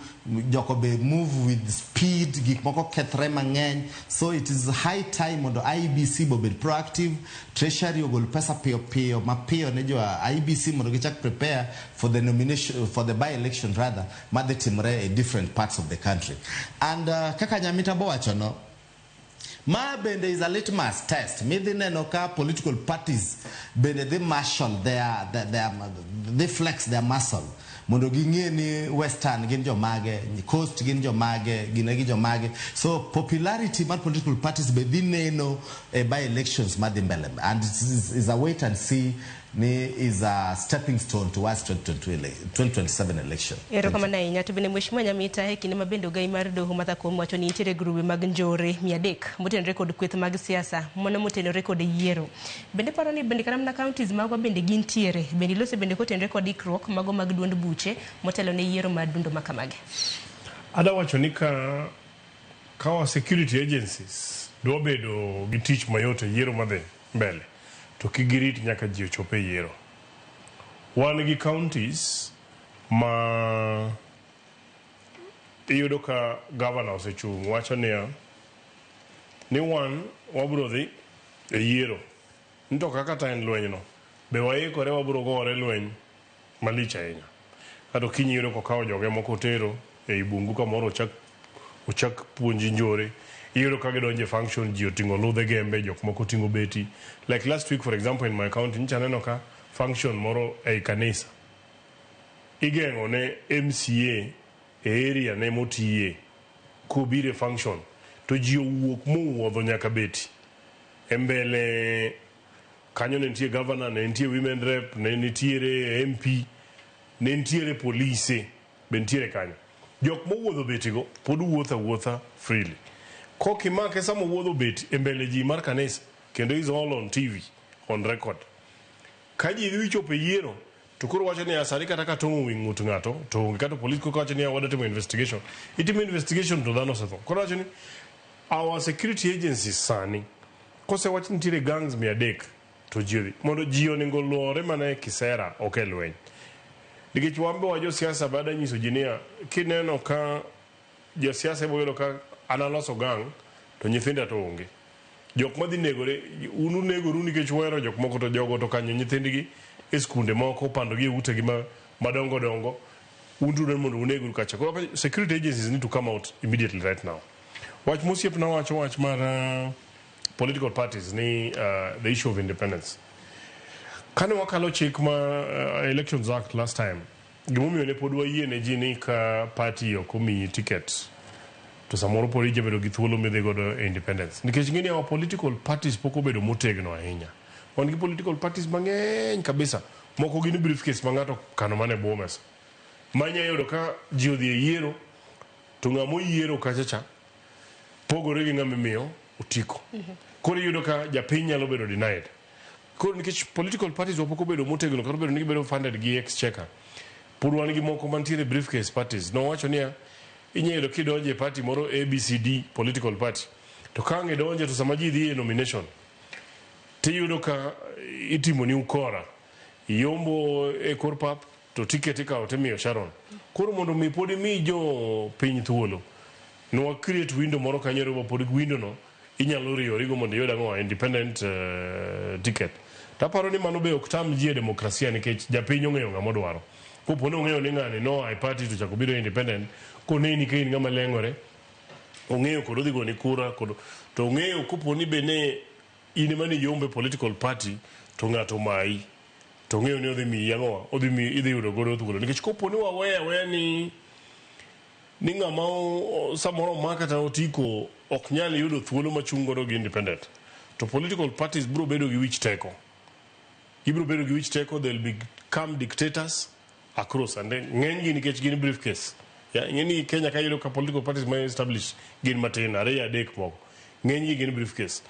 joko be move with speed, gik moko kethre mang'eny. So it is high time mondo IEBC bo bed proactive, Treasury ogol pesa piyo piyo mapiyo ne jo IEBC mondo gichak prepare for the nomination, for the by election rather, madhi timre e different parts of the country. And kaka Nyamita bowacho no, ma bende is a litmus test midhi neno ka political parties bende dhi marshal their they flex their muscle mondo ging'e ni Western gin jomage, Coast gin jomage, gine gi jomage. So popularity mar political parties be dhi neno e by elections madhi mbele, and it is a wait and see ni is a stepping stone towards 2027 election. Erokamano ahinya. To bende Mheshimiwa Nyamita, e kinde ma bende ogai mar doho Martha Koome wacho ni nitiere grube mag njore 300 motenore kod kweth mag siasa mano motenore kod yiero. Bende paro ni bende kata mana counties magwa bende gintiere, bende ilose bende kotenore kod ikruok mago mag duond buche motelo ne yiero mar dundo makamagi. Ada wacho ni ka our security agencies dwa bedo gi tich mayot e yiero madhi mbele, to kik girit nyaka ji ochop e yiero. Wan gi counties ma iyudo ka governor osechung' wacho niya ni wan wabiro dhi e yiero, ni to kaka ta en lwenyno be waikore wabiro gore lweny malich ahinya. Kata okinyi iyudo kokawo joge moko otero ei bungu kamoro ochak puonji njore. Iyudo ka gidonjo e function, ji oting'o ludhe gembe, jok moko oting'o beti. Like last week for example in my county, nyicha aneno ka function moro ei kanisa igeng'o ne MCA e area ne motiye kobiro e function to ji owuok mowuodho nyaka beti e mbele kanyo. Ne nitie governor, ne nitie women rep, ne nitiere MP, ne nitiere polise be nitiere kanyo. Jok mowuodho betigo pod wuotho awuotha freely. Kokimake sama owuodho beti e mbele ji mar kanisa, kendo is all on TV on record. Ka ji dhi chopo e yiero to koro wacho ni sani kata ka tong'o wi ng'ut ng'ato to onge, kata polis koko wacho ni wadwa timo investigation, itimo investigation to dhano osetho. Koro wacho ni our security agencies sani kosewach nitiere gangs 300 to ji odhi mondo ji onego luore mana e kisera, ok e lweny, nikech wan be wa josiasa bada nyiso ji niya kineno ka josiasa ebo ka an aloso gang to nyithinda to onge jok madhi negore, un unegoru nikech uhero jok moko to jogo to kanyo nyithindgi e skunde moko opandogi e utegi madongo dongo, un to udwaro mondo unegoru kacha. Koro security agencies need to come out immediately right now. Wach mosiepna wacho wach mar political parties ni the issue of independence. Kane wakalo chik ma Elections Act last time, gimomiyo ne pod wayie ne ji ni ka party ok omiyi ticket to samoro pod ijabedo gi thuolo midhi godo e independence, nikech ing'e ni our political parties pok obedo motegno ahinya. Wan gi political parties mang'eny kabisa, moko gin briefcase ma ng'ato kano mana e bwo mesa manya yudo ka ji odhi e yiero to ng'ama oyiero kacha cha pogore gi ng'ama imiyo otiko. Koro iyudo ka japiny nyalo bedo denied. Koro nikech political parties wa pok obedo motegno kata obedo ni gibedo funded gi exchequer, pod wan gi moko mantiere briefcase parties. Nowacho niya inyalo yudo kidonjo e party moro ABCD political party to ka ang' idonje to sama ji dhi e nomination tiyudo ka itimoni ukora, iyombo e kor pap. to ticket ikawo timiyo Sharon. Koro mondo mi pod imi jo piny thuolo, nwa create window moro kanyo ma pod window no inyalo riworigo mondo iyud ang'o independent ticket. Taparo ni mano be ok tam ji e demokrasia nikech japiny ong'eyo ng'ama odwaro. Kopo ni ong'eyo ni ng'ani noa e party to chako biro independent, koneni ka in ng'ama leng'ore, ong'eyo kod odhi goni kura kod to ong'eyo kopo ni be ne in ema niyombe political party to ng'ato omayi to ong'eyo ni odhi miyi ang'owa odhi miyi idhi yudo godo thuolo nikech kopo ni waweyo aweya ni ng'ama samoro omak kata otiko ok nyal yudo thuolo machung' godo gi independent to political parties biro bedo gi wich teko. Gibiro bedo gi wich teko, they'll become dictators across and ng'eny gi nikech gin briefcase. Ya, ing'e ni Kenya ka iyudo ka political parties ma established gin matin, ariyo adek moko. Ng'eny gi gin briefcase.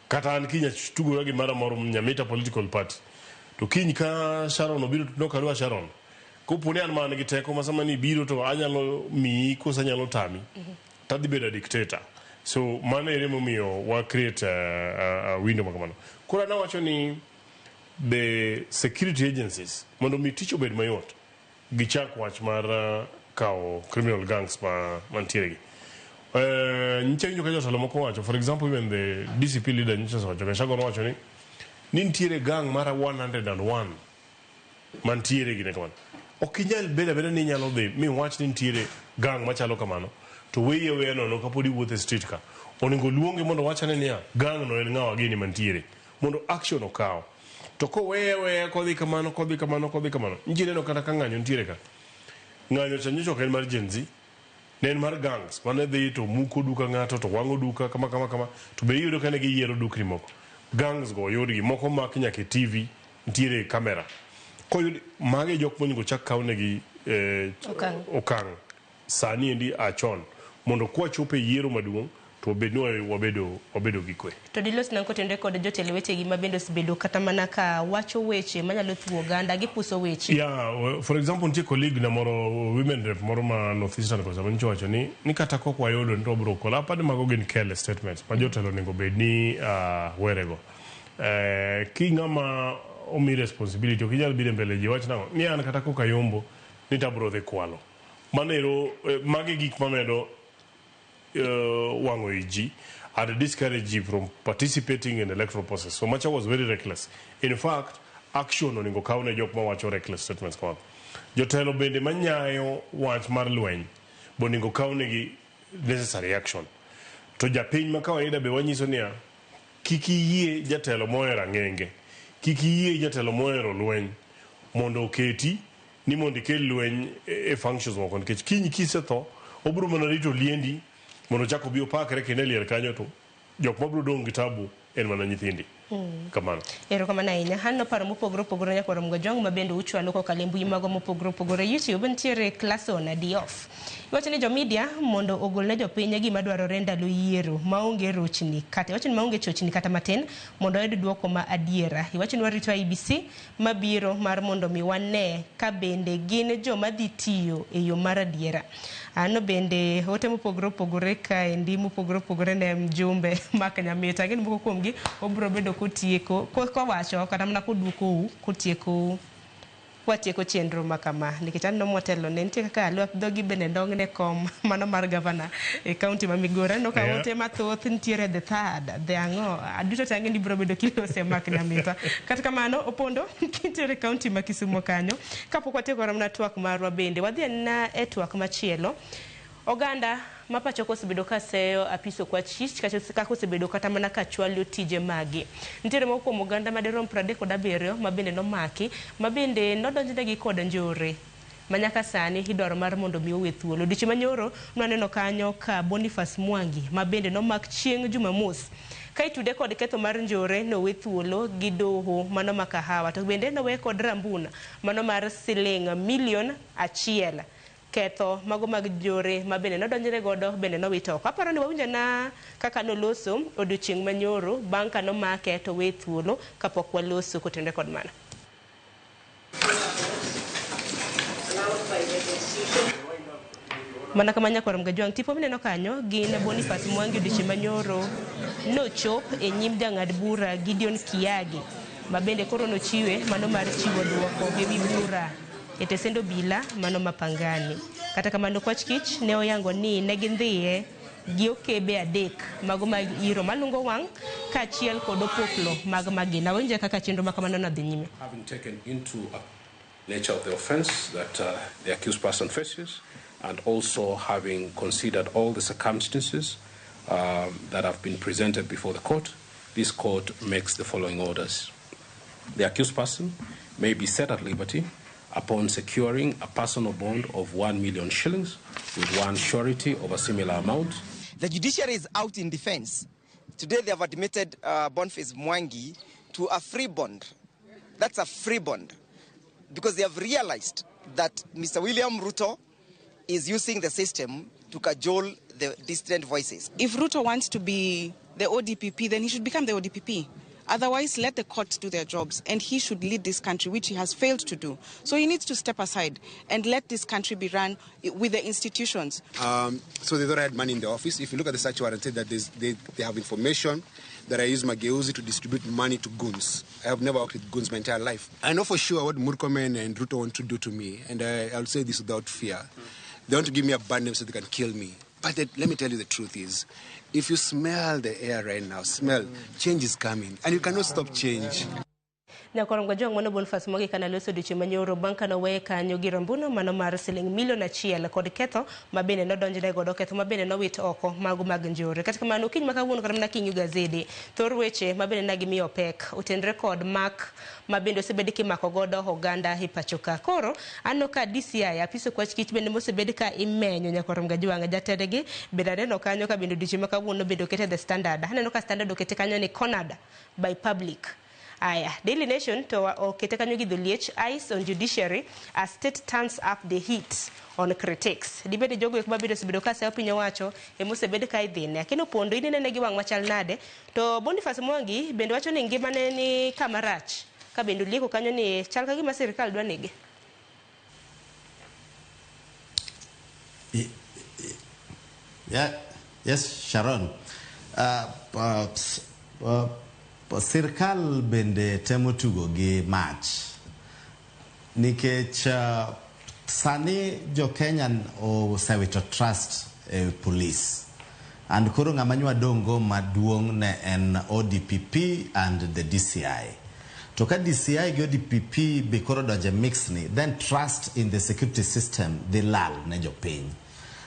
Kata an kiny atugora gi mara moro Nyamita political party. To kiny ka Sharon obiro to nok adwa Sharon. Kopo ni an man gi teko ma sama ni biro to anyalo miyi koso anyalo tami. Tadhi bedo a dictator. So mano ere momiyo wa create a window makamano. Koro nawacho ni the security agencies mondo mi tich obed mayot gichak wach mar kawo criminal gangs ma mantiere gi. Nyicha winjo ka jotelo moko wacho, for example even the DCP leader nyicha osewacho, Gachagua nowacho ni nitiere gang mar 101 mantiere gine kamano. Ok inyal bedo abeda ni inyalo dhi miwach ni nitiere gang machalo kamano to weyi aweya nono kapod iwuotho e street ka. Onego luonge mondo wachane niya gang no en ng'awa gini mantiere mondo action okaw. To koweye aweya kodhi kamano kodhi kamano kodhi kamano. Nyicha ineno kata ka ng'anyo nitiere ka. Ng'anyo cha nyocha ok en mar Gen Z. Ne en mar gangs mane dhi to muko duka ng'ato to wang'o duka kama kama kama to be iyudo ka ne giyiero dukni moko. Gangs go oyudgi moko mak nyaka e TV nitiere e camera. Koyud magi e jok monego chak kawnegi okang' sani endi a chon mondo kwachopo e yiero maduong' to wabed ni wabedo gi kwe. To dilos nang'o kotenore kod jotelo wetegi ma bende osebedo kata mana ka wacho weche manyalo thuo oganda, gipuso weche. Yeah, for example nitie colleague na moro women rep moro ma North Eastern kocha manyicho wacho ni kata kok wayudo ni to wabiro kwalo. Apani mago gin careless statements ma jotelo onego bed ni werego. Ki ng'ama omi responsibility ok inyal biro e mbele ji wach nang'o ni an kata kok ayombo ni tabro dhi kwalo. Mano ero magi gik mamedo wang'o i ji and discourage ji from participating in the electoral process. So Macha was very reckless. In fact, action onego kaw ne jok mawacho reckless statements kamago. Jotelo bende manyayo wach mar lweny bo onego kaw negi necessary action. To japiny ma kawaida be wanyiso niya kik iyie jatelo mohero ang'enge, kik iyie jatelo mohero lweny mondo oketi ni mondo ikel lweny e functions moko nikech kiny kisetho obiro mana rito liendi mondo ochak obi opakre kendo e liel kanyo to jok mabiro dong' gi tabu en mana nyithindi. Kamano. Erokamano ahinya. Aneno paro mopogore opogore nyakwar Mgojong ma bende uchwalo kokalo e mbui magwa mopogore opogore. YouTube nitiere Clason Diof. Iwacho ni jo media mondo ogol ne jopiny gima dwarore ndalo yiero maonge rochni kata iwacho ni maonge chochni kata matin mondo oyud duoko ma adiera. Iwacho ni warito IEBC mabiro mar mondo mi wane ka bende gin joma dhi tiyo e yo mar adiera. Ano bende ote mopogore opogore kaendi mopogore opogore ne mjumbe mak Nyamita. Gin moko kuomgi obiro bedo kotieko kowacho kata mana koduokou kotieko watieko chenro ma kama nikech aneno motelo ne nitie kaka lwak dhogi bende ndong' ne kom mano mar gavana e kaunti ma Migori. Aneno ka ote mathoth nitiere the third the ang'o duto te ang'e ni biro bedo kilose mak Nyamita. Kata kamano Opondo kintiere kaunti ma Kisumo kanyo kapok watieko mana twak marwa bende wadhi anena e twak machielo. Oganda ma pacho kosebedo ka seyo apiso kwa chich kaka osebedo kata mana ka chwalo tije magi. Nitiere moko kuom oganda madirom 37 ma bende nomaki ma bende nodonjnegi kod njore ma nyaka sani idwaro mar mondo mi owe thuolo. Odiochieng' manyoro nwaneno kanyo ka Boniface Mwangi ma bende nomak chieng' Jumamos ka itude kod ketho mar njore nowe thuolo gi doho mano ma Kahawa to bende nowe kod rambun mano mar siling milion 1. Ketho mago mag njore ma bende nodonjre godo bende nowito oko. Aparo ni wawinjo na kaka noloso odiochieng' manyoro bang' ka nomake to we thuolo kapok waloso kotenore kod mano. Mana kama nyakwar Mgajwang' tipo mineno kanyo gin Boniface Mwangi odiochieng' manyoro nochop e nyim jang'ad bura Gideon Kiage ma bende koro nochiwe mano mar chiwo duoko e wi bura E tesend obila mano ma Pangani. Kata kamano Kwach Kich ne oyango ni ne gindhiye gi okebe 3 mago mag iro malungo wang' kaachiel kod opoklo mag magina. Winje kaka chenro ma kamano nodhi nyime. Having taken into nature of the offense that the accused person faces, and also having considered all the circumstances that have been presented before the court, this court makes the following orders. The accused person may be set at liberty upon securing a personal bond of 1 million shillings with one surety of a similar amount. The judiciary is out in defense. Today they have admitted Boniface Mwangi to a free bond. That's a free bond because they have realized that Mr. William Ruto is using the system to cajole the dissident voices. If Ruto wants to be the ODPP, then he should become the ODPP. Otherwise, let the courts do their jobs, and he should lead this country, which he has failed to do. So he needs to step aside and let this country be run with the institutions. So they thought I had money in the office. If you look at the search warrant, said that they have information that I use Mageuzi to distribute money to goons. I have never worked with goons my entire life. I know for sure what Murkomen and Ruto want to do to me, and I'll say this without fear. They want to give me a bad name so they can kill me. But let me tell you the truth is, if you smell the air right now, change is coming, and you cannot stop change. Nyakorongo jong mano Boniface Mwangi kana loso odiochieng' manyoro bang' kane oweye kanyo gi rambuno mano mar siling milion 1 kod ketho mabende nodonjne godo, ketho mabende nowit oko mago mag njore. Kata kamano okinyi ma kawuono kata mana king'iyo gazede, thor weche mabende ne gimiyo pek otenre kod mak mabende osebed kimako godo oganda e pacho ka. Koro aneno ka DCI apis Okwach Kich bende mosebed ka imenyo Nyakorongo Jwang' jatendgi bende aneno kanyo ka bende odiochieng' ma kawuono bende okete The Standard. Aneno ka Standard okete kanyo ni cornered by public. Aya, Daily Nation to okete kanyo gi dholiech, eyes on judiciary as state turns up the heat on critics. Dibede jogo eko mabende osebedo ka seyo piny owacho emosebed ka idhine. Akeno Pondo inene gi wang' machal nade? To Boniface Mwangi bende wacho ni ngimane ni kama rach ka bende olieko kanyo ni chal ka gima sirikal dwa nege. Yeah, yes, Sharon. Sirkal bende temo tugo gi mach nikech sani jo Kenya osewito trust e police, and koro ng'ama nywa dongo maduong' ne en ODPP and the DCI. To ka DCI gi ODPP be koro donje mix ni, then trust in the security system dhi lal ne jopiny.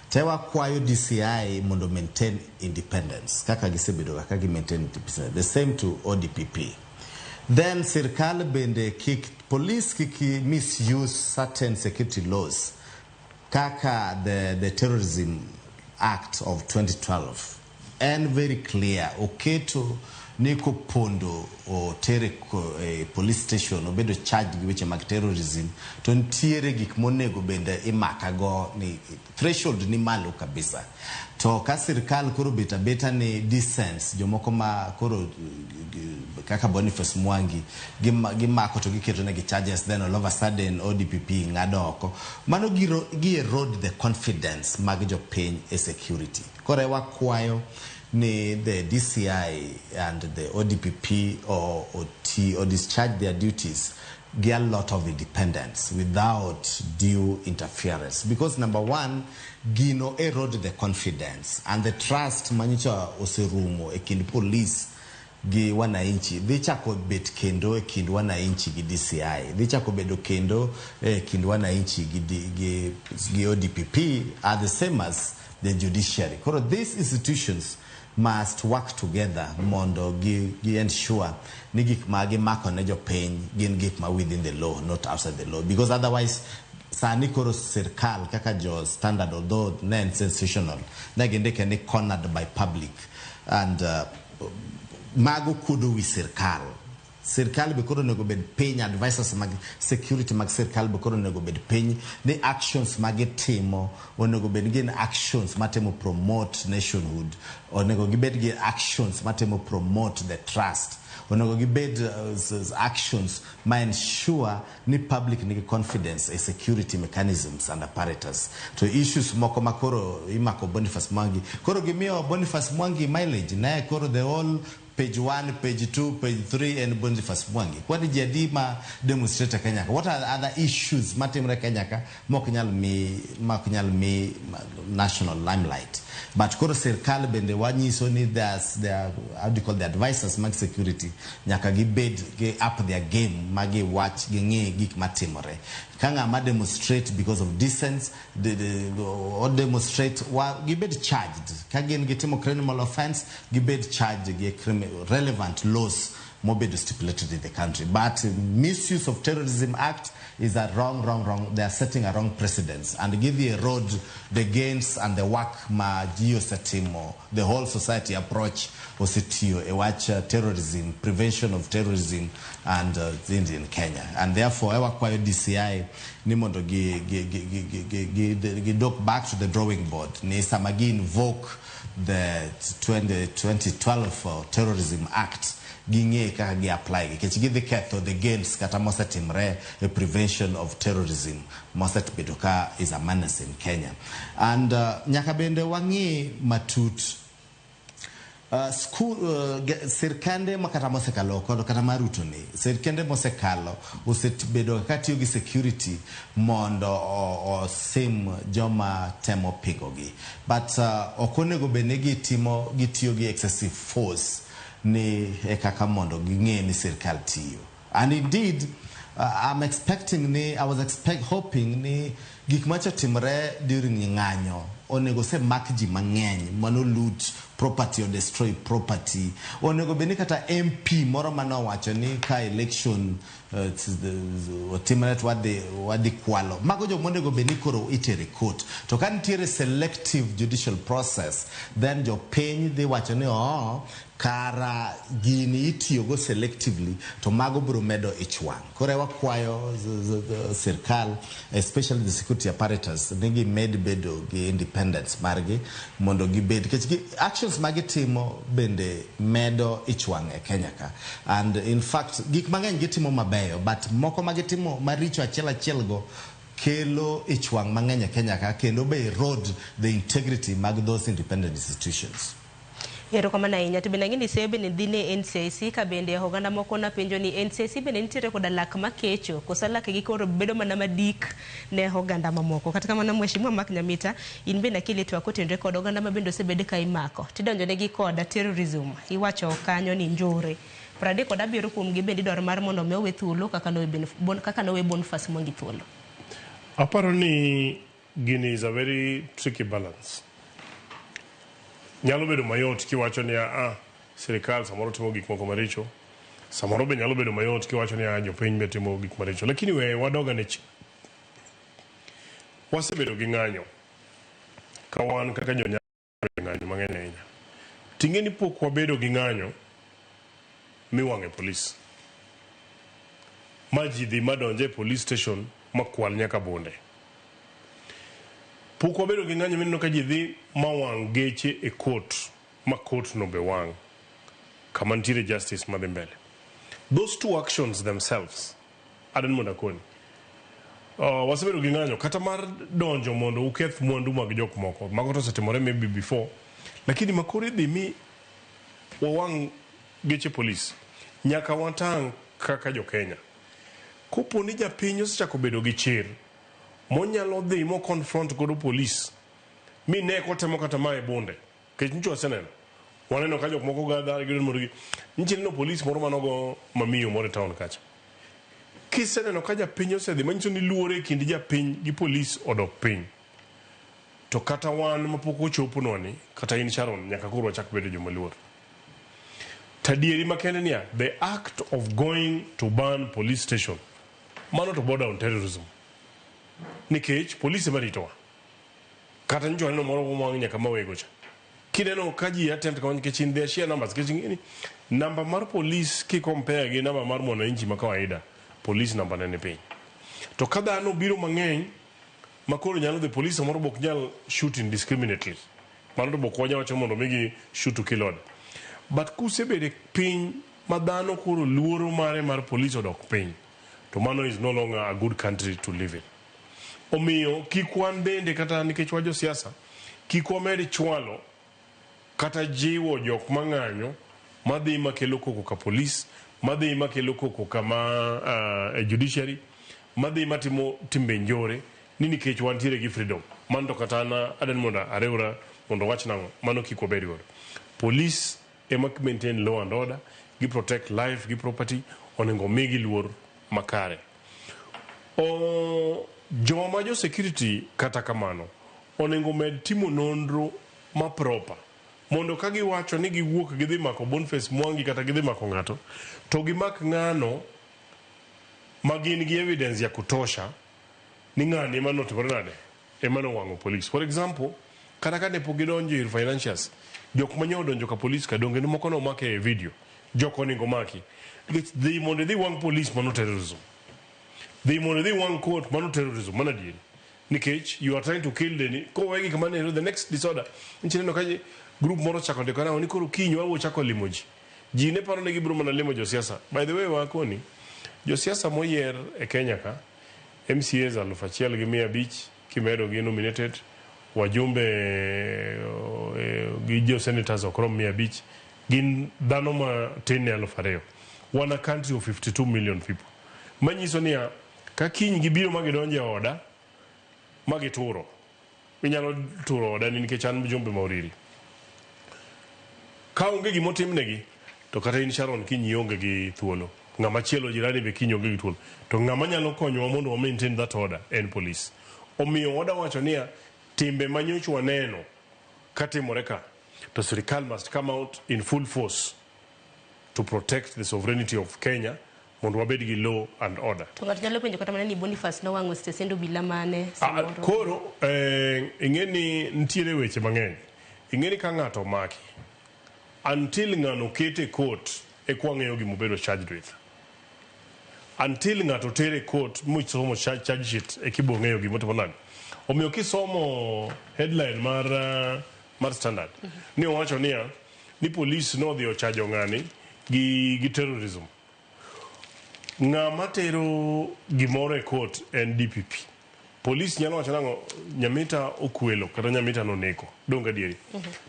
Te wakwayo DCI mondo maintain independence kaka gisebedo kaka gi maintain independence, the same to ODPP. Then sirkal bende kik police kik misuse certain security laws kaka the Terrorism Act of 2012. En very clear, oketo ni kopondo otere police station obedo charged gi weche mag terrorism to nitiere gik monego bende imakago ni threshold ni malo kabisa. To ka sirkal koro bet abeta ni dissents jomoko ma koro kaka Boniface Mwangi gimako to giketo negi charges, then all of a sudden ODPP ng'ado oko, mano gi erode the confidence mag jopiny e security. Koro wakwayo ni the DCI and the ODPP or discharge their duties get a lot of independence without due interference, because number one, gino erode the confidence and the trust manyicha oserumo e kind police gi wananchi dhi chako bet kendo e kind wananchi gi DCI, dhi chako bedo kendo e kind wananchi gi ODPP are the same as the judiciary. Koro these institutions must work together mondo gi ensure ni gik ma gimako ne jopiny gin gik ma within the law, not outside the law, because otherwise sani koro sirkal kaka jo Standard, although ne en sensational, ne gindike ni cornered by public, and mago kuodo wi sirkal. Sirkal be koro onego bed piny, advisors mag security mag sirkal be koro onego bed piny ni actions magitimo onego bed gin actions matemo promote nationhood, onego gibed gi actions matemo promote the trust, onego gibed actions ma ensure ni public nigi confidence e security mechanisms and apparatus. To issues moko ma koro imako Boniface Mwangi, koro gimiyo Boniface Mwangi mileage ne koro the whole Page 1, page 2, page 3 en Boniface Mwangi. Kwani ji adi ma demonstrate Kenya ka? What are the other issues matimre Kenya ka mok nyal mi mok nyal mi national limelight? But koro sirkal bende wanyiso ni there's their, how do you call, the advisors mag security nyaka gibed gi up their game magi wach ging'i gik matimore. Ka ng'ama demonstrate because of dissent or demonstrate wa gibed charged. Ka gin gitimo criminal offense, gibed charged gi relevant laws mobedo stipulated in the country. But misuse of Terrorism Act is a wrong, wrong, wrong. They are setting a wrong precedence and give erode the gains and the work ma ji osetimo, the whole society approach osetiyo e wach terrorism, prevention of terrorism and in Kenya. And therefore, wakwayo DCI ni mondo gi, gi, gi, gi, gi, gi, gi, gi dok back to the drawing board ni sama gi invoke the 2012 Terrorism Act, ging'e kaka gi apply nikech gidhi ketho the gains kata mosetimre e prevention of terrorism mosebedo ka is a menace in Kenya. And nyaka bende wang'i matut school, sirkande ma kata mosekalo kod kata mar Ruto ni, sirkende mosekalo osebedo ka tiyo gi security mondo osim joma temo pingogi, but ok onego bed ni gitimo gitiyo gi excessive force ni e kaka mondo ging'e ni sirkal tiyo. And indeed, I'm expecting ni I was expect hoping ni gik macho timre during ng'anyo onego se mak ji mang'eny mano loot property or destroy property. Onego bed ni kata MP moro manowacho ni ka election otimre to wadhi kwalo, mago joma onego bed ni koro itere court. To ka nitiere selective judicial process, then jopiny dhi wacho ni oo kara gini itiyogo selectively, to mago biro medo ich wang'. Koro wakwayo sirkal, especially the security apparatus, ni gimed bedo gi independence margi mondo gibed nikech actions magitimo bende medo ich wang' e Kenya ka. And in fact, gik mang'eny gitimo mabeyo, but moko magitimo maricho achiel achiel go kelo ich wang' mang'eny e Kenya ka kendo be erode the integrity mag those independent institutions. Erokamano ahinya. To bende ang'e ni seyo bende dhi ne NCIC ka bende oganda moko napenjo ni NCIC bende nitiere koda lak makecho koso lakegi koro bedo mana madik ne oganda mamoko. Kata kamano, Mheshimiwa Mark Nyamita, in bende akili twak kotenore kod oganda ma bende osebed ka imako tidonjo negi kod terrorism, iwacho kanyo ni njore 37 kuomgi bende idwaro mar mondo mi owe thuolo kaka nowe Boniface Mwangi thuolo. Aparo ni gini is a very tricky balance. Nyalo bedo mayot kiwacho ni a sirikal samoro timo gik moko maricho, samoro be nyalo bedo mayot kiwacho ni a jopiny be timo gik maricho, lakini we wadoga ne chi wasebedo gi ng'anyo ka wan kaka jonyalo ng'anyo mang'eny ahinya. Ting'e ni pok wabedo gi ng'anyo miwang'e polis ma ji dhi madonje e police station makwal nyaka bunde. Pok wabedo gi ng'anyo mineno ka ji dhi mawang' geche e court ma court no be wang' kama nitiere justice madhi mbele. Those two actions themselves, aden mondo akoni, wasebedo gi ng'anyo kata mar donjo mondo uketh mwandu mag jok moko, mago to osetimore maybe before, lakini makoro idhi mi wawang' geche polis, nyaka watang' kaka jo Kenya. Kopo ni japiny osechako bedo gi chir monyalo dhi mo confront godo polis mi ne kotemo kata maye bunde, nikech nyicho waseneno waneno ka jok moko gadhare gi mondo gi nyicho neno polis moro manogo mamiyo moro e town kacha. Kiseneno ka japiny osedhi manyiso ni luoro e kind japiny gi polis odok piny, to kata wan mapok ochoponwa ni kata in Sharon, nyaka koro wachak bedo joma luor. Tadieri makende niya, the act of going to burn police station, mano to border on terrorism, nikech polise maritowa. Kata nyicho waneno moro mowang' nyaka mawego cha, kineno ka ji attempt kama nikech in their sheer numbers, nikech ing'e ni namba mar polis ki compare gi namba mar mwananchi ma kawaida, polis namba ne ni piny. To ka dhano biro mang'eny ma koro nyalo dhi, polis samoro bok nyal shoot indiscriminately, mano to bok wanya wacho mondo migi shoot to kill order. But kusebedo e piny ma dhano koro luoro mare mar polis odok piny, to mano is no longer a good country to live in. Omiyo kik wan bende, kata nikech wa josiasa, kik wamed chwalo kata jiwo jok mang'anyo. Madhi makelo koko ka police, madhi makelo koko kama judiciary, madhi matimo timbe njore ni nikech wantiere gi freedom. Mano to kata an adani mondo ariwra mondo wach nang'o mano kik wabed godo. Police ema maintain law and order, gi protect life gi property, onego migi luor makare. Joma jo security kata kamano onego med timo nonro ma proper mondo ka giwacho ni giwuok gidhi mako Boniface Mwangi kata gidhi mako ng'ato to gimak ng'ano ma gin gi evidence ya kutosha ni ng'ani ema notimore nade ema nowang'o police. For example, kata ka ne pok gidonjo ir financiers, jok manye odonjo ka police ka donge moko nomake e video, jok onego maki nikech dhi mondo idhi wang' police mano terrorism, dhi mondo idhi wang' court mano terrorism, mano adieri nikech you are trying to kill the kowegi kamano the next disorder. Nchi neno ka group moro chako ndiko nang'o ni koro kiny wabiro chako limo ji. Ji ne paro ni gibiro mana limo josiasa. By the way, wakoni josiasa moyier e Kenya ka MCAs 1,500 kimedo gi nominated wajumbe gi jo senators ok rom 500, gin dhano ma tin ne 2,000. Wan a country of 52 million people, manyiso niya ka kiny gibiro ma gidonjo e oda ma gituro, inyalo turo oda ni nikech an mjumbe ma Uriri, ka onge gimotimnegi to kata in Sharon kiny ionge gi thuolo, ng'ama chielo jirani be kiny onge gi thuolo, to ng'ama nyalo konyowa mondo wa maintain that order en police. Omiyo wada wacho niya timbe manyocha waneno katimore ka to sirikal must come out in full force to protect the sovereignty of Kenya mondo wabed gi law and order. To ng'ato nyalo penjo kata mana ni Boniface nowang'o stesend obila mane samoro? Koro ing'e ni nitiere weche mang'eny. Ing'e ni ka ng'ato omaki, until ng'ano kete e court eka wang'eyo gimobedo charged with. Until ng'ato tere e court mosomo charge sheet eka ibiro ng'eyo gimotimo nade. Omiyo kisomo headline mar Standard ni owacho niya ni police nodhi ochajo ng'ani gi terrorism. Ng'ama tero gimoro e court en DPP. Police nyalo wacho nang'o Nyamita okwelo kata Nyamita noneko. Donge adieri?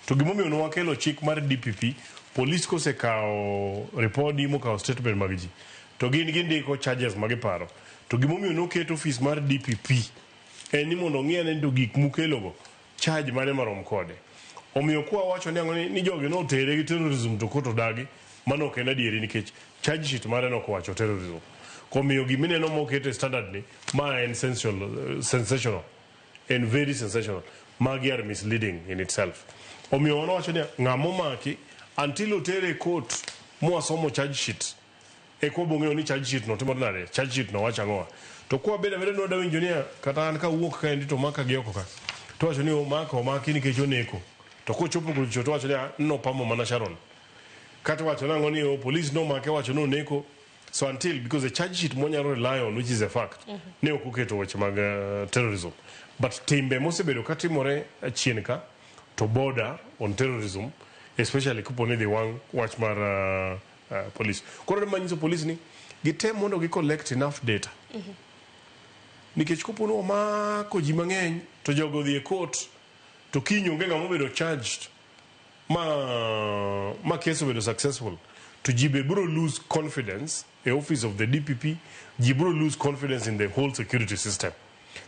To gimomiyo ne wakelo chik mar DPP, police kosekawo ripodi mokawo statement mag ji, to gin gindiko charges ma giparo. To gimomiyo noket ofis mar DPP en ni mondo ong'i ane ni to gik mukelogo charge mane marom kode. Omiyo kwa wacho ni ang'o ni jogi notere gi terrorism to court odagi, mano ok en adieri nikech charge sheet mare nokowacho terrorism. Omiyo gimineno moket e Standard ni ma en sensational and very sensational. Magi are misleading in itself. Omiyo wan wacho ni ng'ama omaki until otere e court mwasomo charge sheet eka wabiro ng'eyo ni charge sheet no timore nade, charge sheet no wacho ang'owa. To kwa bedo abeda ni wadwa winjo niya kata an kawuok kaendi to omaka gi oko ka to wacho ni omaka omaki nikech oneko, to kochopo kucho to wacho ni nopamo mana Sharon, kata wacho nang'o ni police nomake wacho ni oneko. So until, because the charge sheet mwanyalo rely on, which is a fact, ne ok oketo weche mag terrorism, but timbe mosebedo katimore chien ka to border on terrorism, especially kapo ni dhi wang' wach mar police. Koro manyiso police ni gitem mondo gi collect enough data nikech kopo ni omako ji mang'eny to jogo odhi e court to kiny onge ng'ama obedo charged ma case obedo successful, to ji be biro lose confidence e office of the DPP, ji biro lose confidence in the whole security system,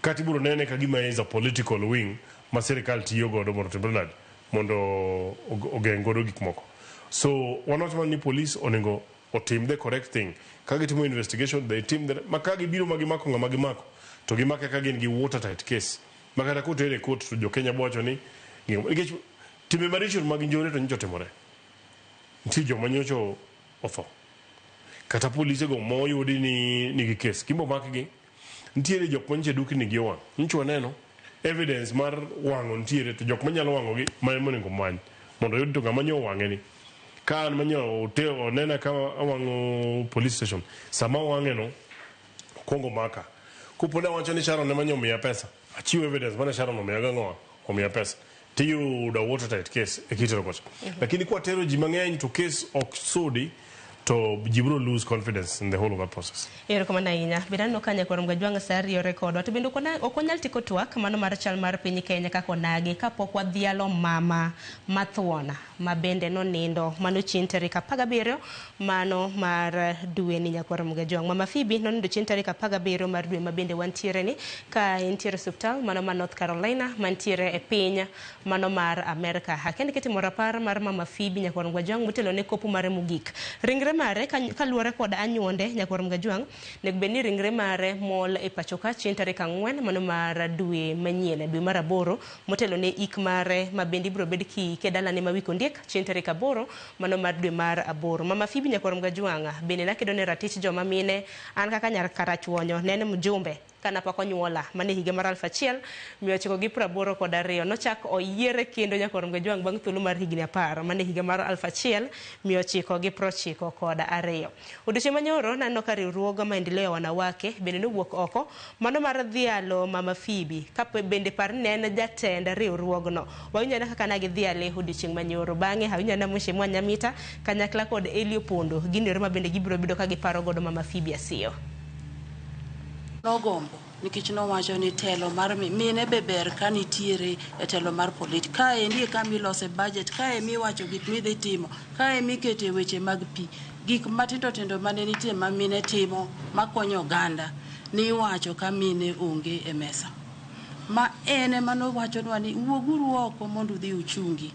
kata ibiro nene ka gima is a political wing ma sirikal tiyo godo mondo otimre nade mondo ogeng' godo gik moko. So wan wacho mana ni police onego otim the correct thing ka gitimo investigation, they tim the ma ka gibiro ma gimako ng'ama gimako to gimake ka gin gi watertight case ma kata kotere e court to jo Kenya bo wacho ni nikech timbe maricho mag njore to nyocha otimore, nitie joma nyocha otho kata polise go moyudi ni nigi kes kimbo makgi, nitiere jok manyiche dukni gi owang' nyocha waneno evidence mar wang'o nitiere, to jok manyalo wang'o gi ma ema onego many mondo oyud to ng'ama nyo owang'e ni ka an manyo onena ka awang'o police station, sama owang'e no kuongo maka kopo ni awacho ni Sharon ema nyo omiya pesa, achiwo evidence mane Sharon omiya gang'owa omiya pesa, tiyudo watertight case e kitero kocha. Lakini kwatero ji mang'eny to case ok sudi To ji biro lose confidence in the whole of that process. Erokamano ahinya. Bende aneno ka nyakwar Mgajwang' sa riyore kodwa. To bende ok wanyal tieko twak mano mar chal mar piny Kenya kaka onagi kapok wadhialo mama mathuon ma bende nonindo mano chieng' tarik 17 mano mar dwe ni nyakwar Mgajwang'. Mama Phoebe nonindo chieng' tarik 17 mar dwe ma bende wantiere ni ka entiere osiptal mano ma North Carolina mantiere e piny mano mar Amerka. Akia kitimo rapar mar Mama Phoebe nyakwar Mgajwang' motelo ne kopo mare mogik. Ringre mare kaluwore kod anyuonde nyakwar Mgajwang' nego bed ni ringre mare mol e pacho ka chieng' tarik 4 mano mar dwe manyien dwe mar 8 motelo ne ik mare ma bende ibiro bed kiike dalane ma Wikondiek chieng' tarik 8 mano mar dwe mar 8. Mama Phoebe nyakwar Mgajwang' bende nakedo ne ratich joma mine an kaka nyar Karachuonyo ne en mjumbe kana pok onyuola mane higa mar 1982 nochak oyiere kendo nyakwar Mgajwang' bang' thuolo mar higni 10 mane higa mar 1992. Odiochieng' manyoro naneno ka riwruog maendeleo ya wanawake bende nowuok oko mano mar dhialo Mama Phoebe ka bende par ni ne en jatend riwruogno. Wawinjo ane kaka ne gidhiale odiochieng' manyoro. Bang'e awinjo ane Mheshimiwa Nyamita kanyakla kod Eli Opondo gin yore ma bende gibiro bedo ka giparo godo Mama Phoebe Asiyo. Nogombo nikech nowacho ni telo mar mine be ber ka nitiere e telo mar politik. Kae endi e kama ilose budget, kae miwacho gik midhi timo, kae mikete weche mag pi, gik matindo tindo mane nitie ma mine timo makonyo oganda niwacho ka mine onge e mesa. Ma en ema nowachonwa ni wuoguru oko mondo udhi uchungi.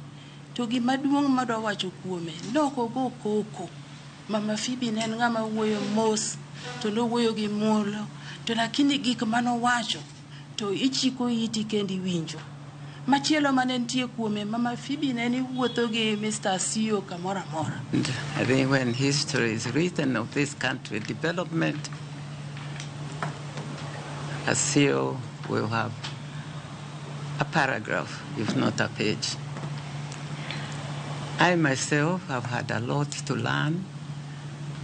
To gima duong' madwa wacho kuome, nok ogo koko. Mama Phoebe ne en ng'ama wuoyo mos, to nowuoyo gi muolo, to lakini gik manowacho to ichiko iti kendo iwinjo. Machielo mane nitie kuome, Mama Phoebe ne niwuotho gi Mr. Asiyo kamoro amora. And I think when history is written of this country development, Asiyo will have a paragraph, if not a page. I myself have had a lot to learn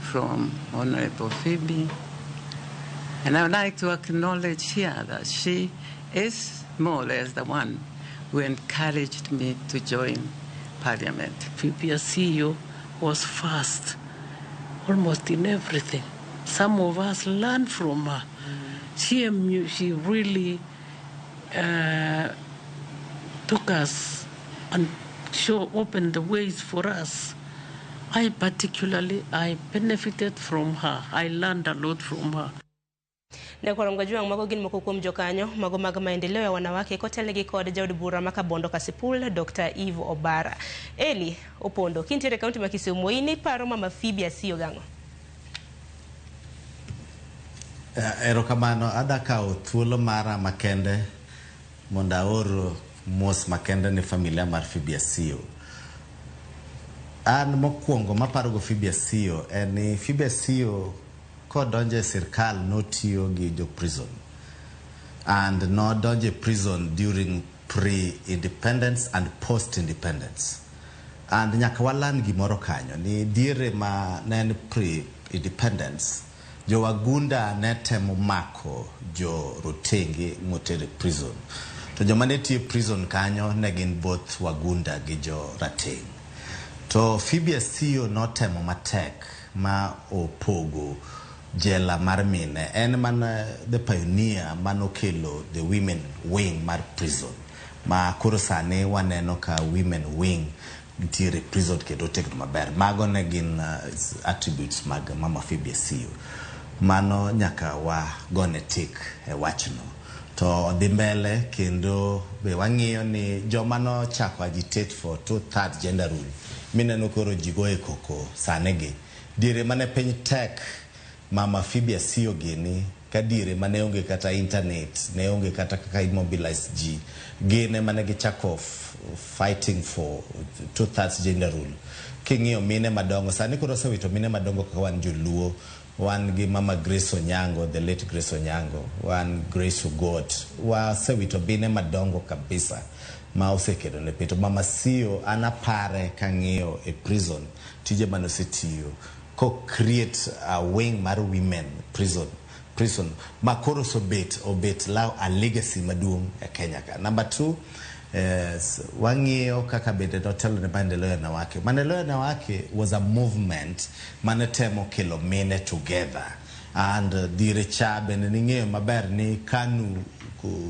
from Honorable Phoebe, and I would like to acknowledge here that she is more or less the one who encouraged me to join Parliament. Phoebe Asiyo was fast, almost in everything. Some of us learned from her. She really took us and opened the ways for us. I particularly, I benefited from her. I learned a lot from her. Nyakwar Mgajwang' mago gin moko kuom jokanyo mago mag maendeleo ya wanawake kotelnegi kod jaod bura ma Kabondo Kasipul Dr. Eve Obara. Eli Opondo kintiere kaunti ma Kisumu, in iparo Mama Phoebe Asiyo gang'o? Erokamano, adwa kawo thuolo mara makende mondo aor mos makende ne familia mar Phoebe Asiyo. An mokwongo maparogo Phoebe Asiyo en ni Phoebe Asiyo kodonjo e sirkal notiyo gi jo prison and nodonjo e prison during pre-independence and post-independence. And nyaka walan gimoro kanyo ni diere ma ne en pre-independence jo wagunda ne temo mako jo rotenge motere prison. To joma ne tiyo prison kanyo ne gin both wagunda gi jo rateng. To Phoebe Asiyo notemo matek ma opogo jela mar mine. En mana the pioneer manokelo the women wing mar prison. Ma koro sani waneno ka women wing nitiere prison kendo otegno maber. Mago ne gin attributes mag Mama Phoebe Asiyo. Mano nyaka wagone tik e wachno. To dhi mbele kendo be wang'iyo ni joma nochako agitate for 2/3 gender rule mineno koro ji goye koko sani gi. Diere mane piny tek, Mama Phoebe Asiyo gini ka diere mane onge kata internet, ne onge kata kaka immobilize ji, gin ema ne gichako fighting for 2/3 gender rule. King'iyo mine madongo, sani koro osewito mine madongo kaka wan joluo, wan gi Mama Grace Onyango, the late Grace Onyango, wan Grace Ogot, wasewito mine madongo kabisa ma osekedo ne piny. To Mama Asiyo an apare kang'iyo e prison tije mane osetiyo ko create a wing mar women prison ma koro osobet obet law a legacy maduong' e Kenya ka. Number 2, Wang'iyo kaka bende notelo ne Maendeleo ya Wanawake. Maendeleo ya Wanawake was a movement mane temo kelo mine together. And dire cha bende ning'eyo maber ni KANU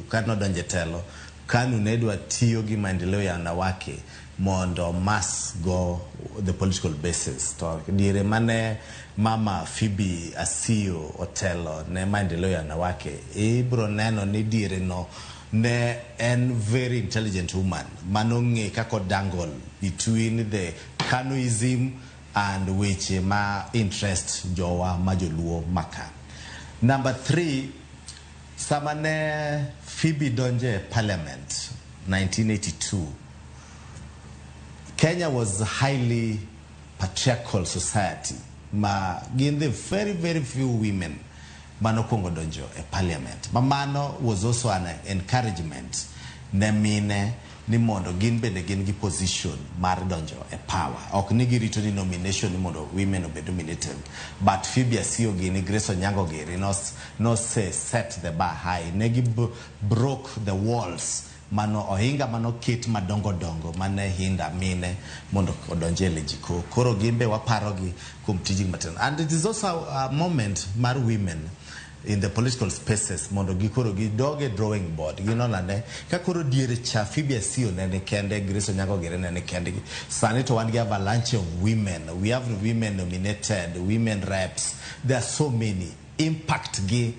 kanodonjo e telo, KANU ne dwa tiyo gi Maendeleo ya Wanawake mondo mass go the political basis. To diere mane Mama Phoebe Asiyo otelo ne Maendeleo ya Wanawake, ibro neno ni diere no ne en very intelligent woman manong'e kaka dangle between the KANUism and weche ma interest jowa ma joluo maka. Number 3, sama ne Phoebe donje parliament 1982, Kenya was a highly patriarchal society ma gin the very very few women manokwongo donjo e parliament. Ma mano was also an encouragement ne mine ni mondo gin bende gin gi position mar donjo e power. Ok ni girito ni nomination ni mondo women obed nominated, but Phoebe Asiyo gini, Grace Onyango giri no se set the bar high. Ne gi broke the walls mano ohinga mano ket madongo dongo mane hinda mine mondo odonje e lejiko. Koro gimbe waparogi kuom tijgi matin. And it is also a moment mar women in the political spaces mondo gikoro gidog e drawing board ginon ane ka koro diere cha Phoebe Asiyo nene kende, Grace Onyango gire nene kendgi. Sani to wan gi avalanche of women. We have women nominated, women reps. There are so many. Impact gi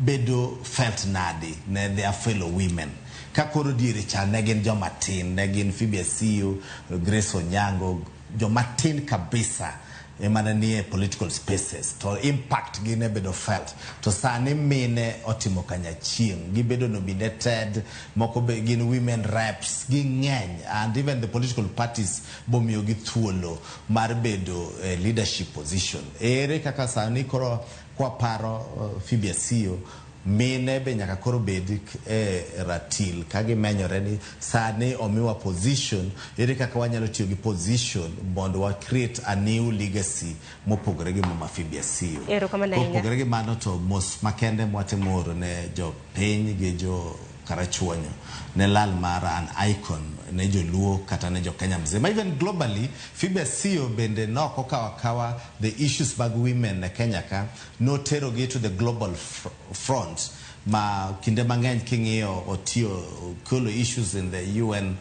bedo felt nadi ne their fellow women. Ka koro diere cha ne gin joma tin, ne gin Phoebe Asiyo, Grace Onyango, joma tin kabisa ema ne nie political spaces to impact gi ne bedo felt. To sani mine otimo kanyachieng', gibedo nominated, moko be gin women reps, ging'eny, and even the political parties bomiyogi thuolo mar bedo e leadership position. Ere kaka sani koro kwaparo Phoebe Asiyo, mine be nyaka koro bed e ratil ka gimenyore ni sani omiwa position, ere kaka wanyalo tiyo gi position mondo wa create a new legacy mopogore gi Mama Phoebe Asiyo. Erokamano ahinya. Kopogore gi mano to mos makende mwatimo oro ne jopiny gi jo Karachuonyo ne lal mar an icon ne joluo kata ne jo Kenya mzima. Even globally, Phoebe Asiyo bende nok okawo akawa the issues mag women e Kenya ka, notero gi to the global front ma kinde mang'eny king'iyo otiyo kelo issues in the UN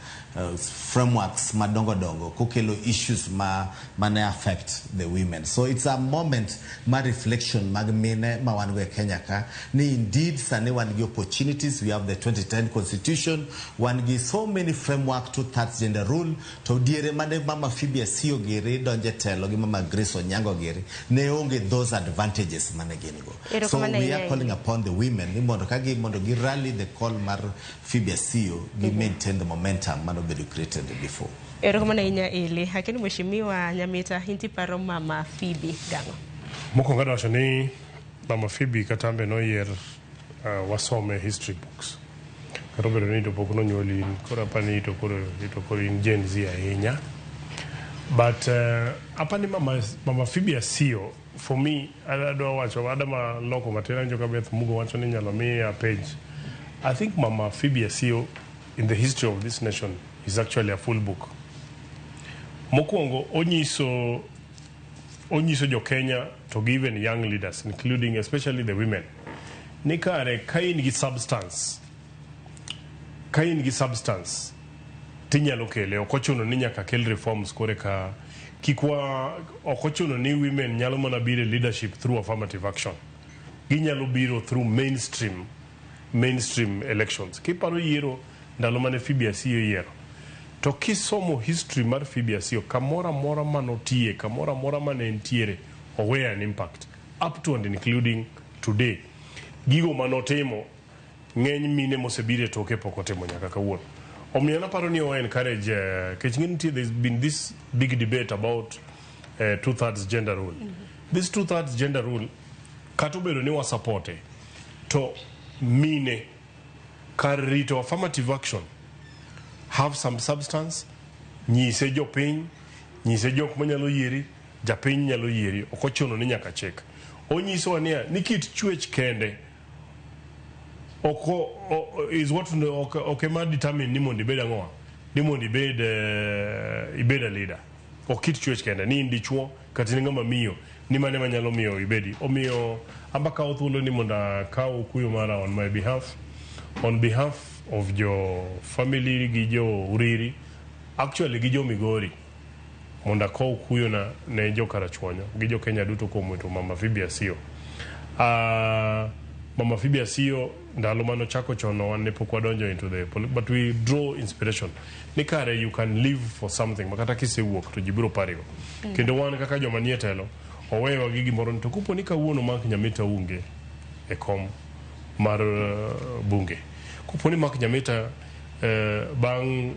frameworks madongo dongo kokelo issues ma mane affect the women. So it's a moment mar reflection mag mine ma wan go e Kenya ka ni indeed sani wan gi opportunities. We have the 2010 constitution, wan gi so many framework, 2/3 gender rule. To diere mane Mama Phoebe Asiyo giri donje telo gi Mama Grace Onyango giri ne onge those advantages mane gin go. So we are calling upon the women ni mondo kagi mondo gi rally the call mar Phoebe Asiyo gi maintain the momentum mano bedo created before. Erokamano ahinya Eli. Akeni Mheshimiwa Nyamita, inti paro Mama Phoebe gang'o? Mokwongo adwa wacho ni Mama Phoebe katambe noyier wasome history books. Kata obedo ni to pok nonyuoli in, koro apani to koro in Gen Z ahinya. But apani Mama Phoebe Asiyo, for me, adwa wacho, adama loko matin, awinjo ka Beth Mugo wacho ni inyalo miya page. I think Mama Phoebe Asiyo in the history of this nation is actually a full book. Mokwongo onyiso jo Kenya to even young leaders, including especially the women, ni kare ka in gi substance, tinyalo kele. Ok ochuno ni nyaka kel reforms kore ka kikwa, ok ochuno ni women nyalo mana biro e leadership through affirmative action. Ginyalo biro through mainstream elections. Kiparo yiero ndalo mane Phoebe Asiyo yiero, to kisomo history mar Phoebe Asiyo, kamoro amora manotiye, kamoro amora mane entiere, oweyo an impact up to and including today. Gigo manotimo ng'eny mine mosebiro e toke pok otimo nyaka kawuono. Omiyo naparo ni o encourage kech ng'e nitie, there's been this big debate about 2/3 gender rule. This 2/3 gender rule kata obedo ni wasupporte, to mine kar rito affirmative action, have some substance, nyise jopiny, nyise jok manyalo yieri, japiny nyalo yieri, ok ochuno ni nyaka chik. Onyisowa niya, ni kit chwech kende Ok is what ok ema determine ni mondo ibed ang'owa, ni mondo ibed ibed a leader. Ok kit chwech kende ni in dichuo kata in ng'ama miyo ni mane manyalo miyo ibedi. Omiyo amba kawo thuolo ni mondo akaw kuyo mara on my behalf, on behalf of jo family gi jo Uriri, actually gi jo Migori, mondo akow kuyona ne jo Karachuonyo gi jo Kenya duto kuom wito Mama Phoebe Asiyo. Mama Phoebe Asiyo ndalo mane ochako chon wan ne pok wadonjo into the but we draw inspiration ni kare you can live for something makata kisewuok to ji biro parigo. Kendo wan kaka joma nie telo oweyowa gi gimoro ni to kopo ni kawuono Mark Nyamita onge e kom mar bunge, kopo ni Mark Nyamita bang'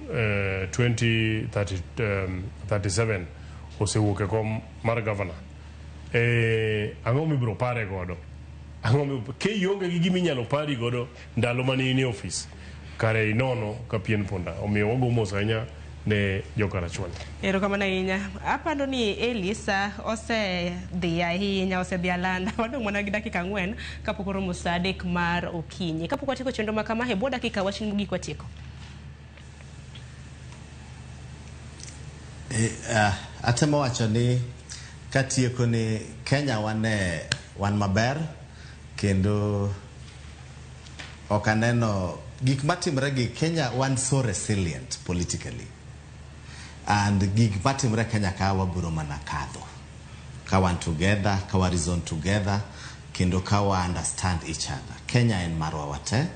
2037 osewuok e kom mar governor, ang'o mibiro pare godo? Ang'o kionge gi gima inyalo pari godo ndalo mane in e ofis, kare inono ka pien punda. Omiyo wago mos ahinya ne jo Karachuonyo. Erokamano ahinya. Apando ni Elisa osedhi ahinya, osedhi alanda. Wadong' mana gi dakika 4 kapok oromo sa 3 mar okinyi. Kapok watieko chenro ma kama, e bwo dakika wachni mogik watieko. Atemo wacho ni katieko ni Kenya wane wan maber kendo ok aneno gik matimre gi Kenya. Wan so resilient politically and gik matimre Kenya ka wabiro mana kadho ka wan together, ka wa reason together kendo ka wa understand each other. Kenya en marwa wate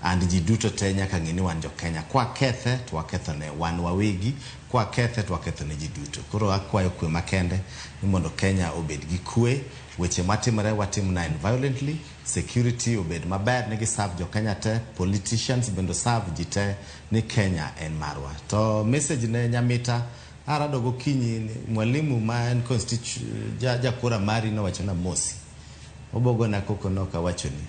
and ji duto te nyaka ng'e ni wan jo Kenya. Kwakethe to waketho ne wan wawegi, kwakethe to waketho ne ji duto. Koro akwayo kwe makende ni mondo Kenya obed gi kwe. Weche matimore watim non violently, security obed maber ni giserve jo Kenya te, politicians bende serve ji te ni Kenya en marwa. To message ne Nyamita arado gokinyi ni mwalimu ma en jakura mari nowacho na mosi obogona koko nokawachoni.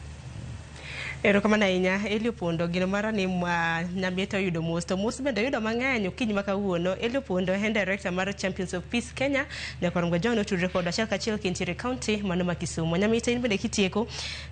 Erokamano ahinya Eli Opondo. Gino mara ni Nyamita oyudo mos to mos bende oyudo mang'eny okinyi ma kawuono. Eli Opondo en director mar Champions of Peace Kenya. Nyakwar John otudre kod achiel kachiel kintiere county mano ma Kisumu. Nyamita, in bende kitieko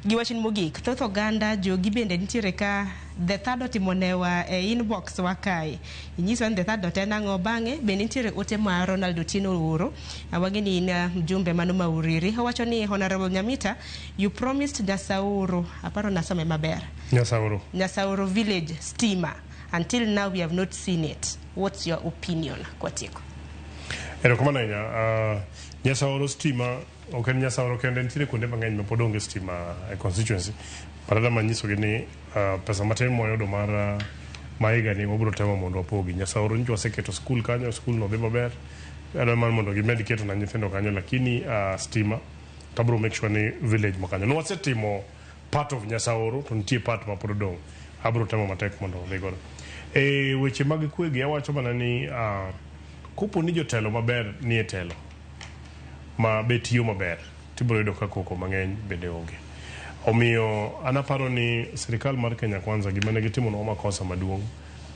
gi wachni mogik. Thoth oganda jogi bende nitiere ka the third otimo newa e inbox wa kae. Inyiswa ni the third dot en ang'o bang'e bende nitiere ote ma Ronald Otieno ooro. Wang'e ni in mjumbe mano ma Uriri. Owacho ni Honorable Nyamita, you promised Nyasauru, aparo nasome maber. Nyasauru. Nyasauru village stima. Until now we have not seen it. What's your opinion? Kwatieko. Erokamano ahinya. Nyasauru stima ok en Nyasauru kende, nitiere kuonde mang'eny ma pod onge stima e constituency. But manyisogi ni pesa matin mwayudo mar ma higani wabiro temo mondo wapogi. Nyasauru nyocha waseketo skul kanyo, skul no dhi maber. Adwa mar mondo gimed keto na nyithindo kanyo, lakini stima tabiro make sure ni village ma kanyo. Nwasetimo part of Nyasauru to nitie part ma pod odong'. Abiro temo matek mondo odhi godo. E weche mag kwegi awacho mana ni kopo ni jotelo maber nie telo ma be tiyo maber tibiro yudo ka koko mang'eny bende onge. Omiyo an aparo ni sirikal mar Kenya Kwanza gima ne gitimonwa makosa maduong'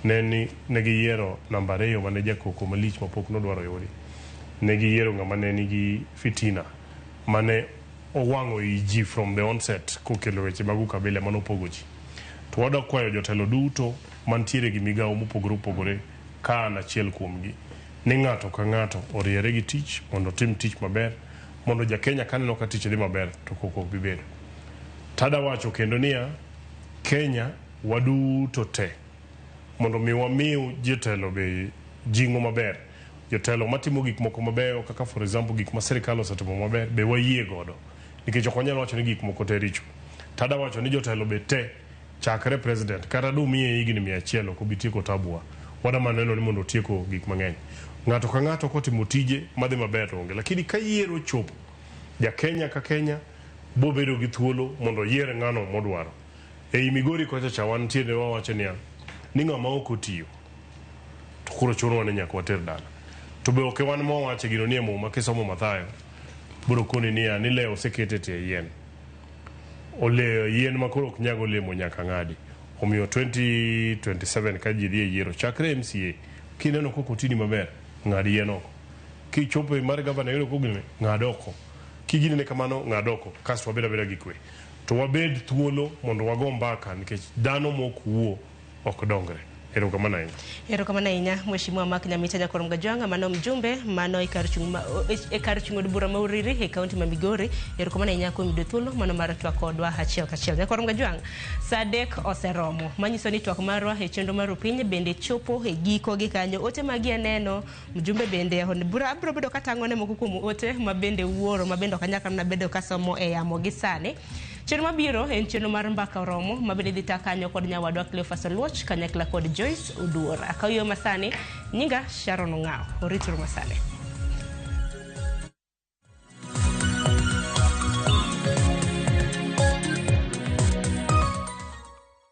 ne ni ne giyiero namba 2 mane jakoko malich mapok nodwaro yudi. Ne giyiero ng'ama ne nigi fitina mane owang'o i ji from the onset kokelo weche mag ukabila manopogo ji. To wadwa kwayo jotelo duto mantiere gi migawo mopogore opogore ka an achiel kuomgi ni ng'ato ka ng'ato oriere gi tich mondo otim tich maber mondo ja Kenya kaneno ka tich dhi maber to koko ok bi bedo. Tada wacho kendo niya, Kenya waduto te mondo mi wamiu jotelo be jing'o maber. Jotelo matimo gik moko mabeyo kaka for example gik ma sirikal osetimo maber be wayie godo nikech ok wanyal wacho ni gik moko te richo. Tada wacho ni jotelo be te chakre president kata dumiye higni 100 ok obi tieko tabuwa. Wadwa neno ni mondo otieko gik mang'eny. Ng'ato ka ng'ato kotimo tije madhi maber to onge. Lakini ka yiero ochopo, ja Kenya ka Kenya bo bedo gi thuolo mondo oyier ng'ano modwaro. Ei Migori kocha cha wantiere wawacho niya, ni ng'ama ok otiyo to koro chunowa ni nyaka water dala. To be ok wan mwawache gino nie Muma kisomo Mathayo biro koni niya ni le oseket e tie yien. Oleyo yien ma koro ok nyag olemo nyaka ng'adi. Omiyo 2027 ka ji dhi e yiero chakre MCA kineno kok otini maber ng'ad yien oko. Kichopo e mar gavana iyudo kogine ng'ad oko. Kiginene kamano ng'ad oko kasto wabed abeda gi kwe. To wabed thuolo mondo wago mbaka nikech dhano mok wuo ok dongre. Erokamano ahinya. Erokamano ahinya Mheshimiwa Mark Nyamita Nyakorom Gajwang', mano mjumbe mano e kar chung' e kar chung' od bura ma Uriri e kaunti ma Migori. Erokamano ahinya kuom yudo thuolo mano mar twak kodwa achiel kachiel. Nyakorom Gajwang', saa 3 oseromo, manyiso ni twak marwa e chenro mar Rupiny bende chopo e giko gi kanyo. Ote magi aneno, mjumbe bende od bura abiro bedo katang'one moko kuom ote ma bende wuoro ma bende ok anyal kata bedo kasomo e yamo gi sani. Chenro mabiro en chenro mar Mbaka Oromo ma bende dhi ta kanyo kod nyawadwa Cleophas Oluoch kanyakla kod Joyce Oduor. Akaw yo masani, nyinga Sharon Ong'aw. Orituru masani.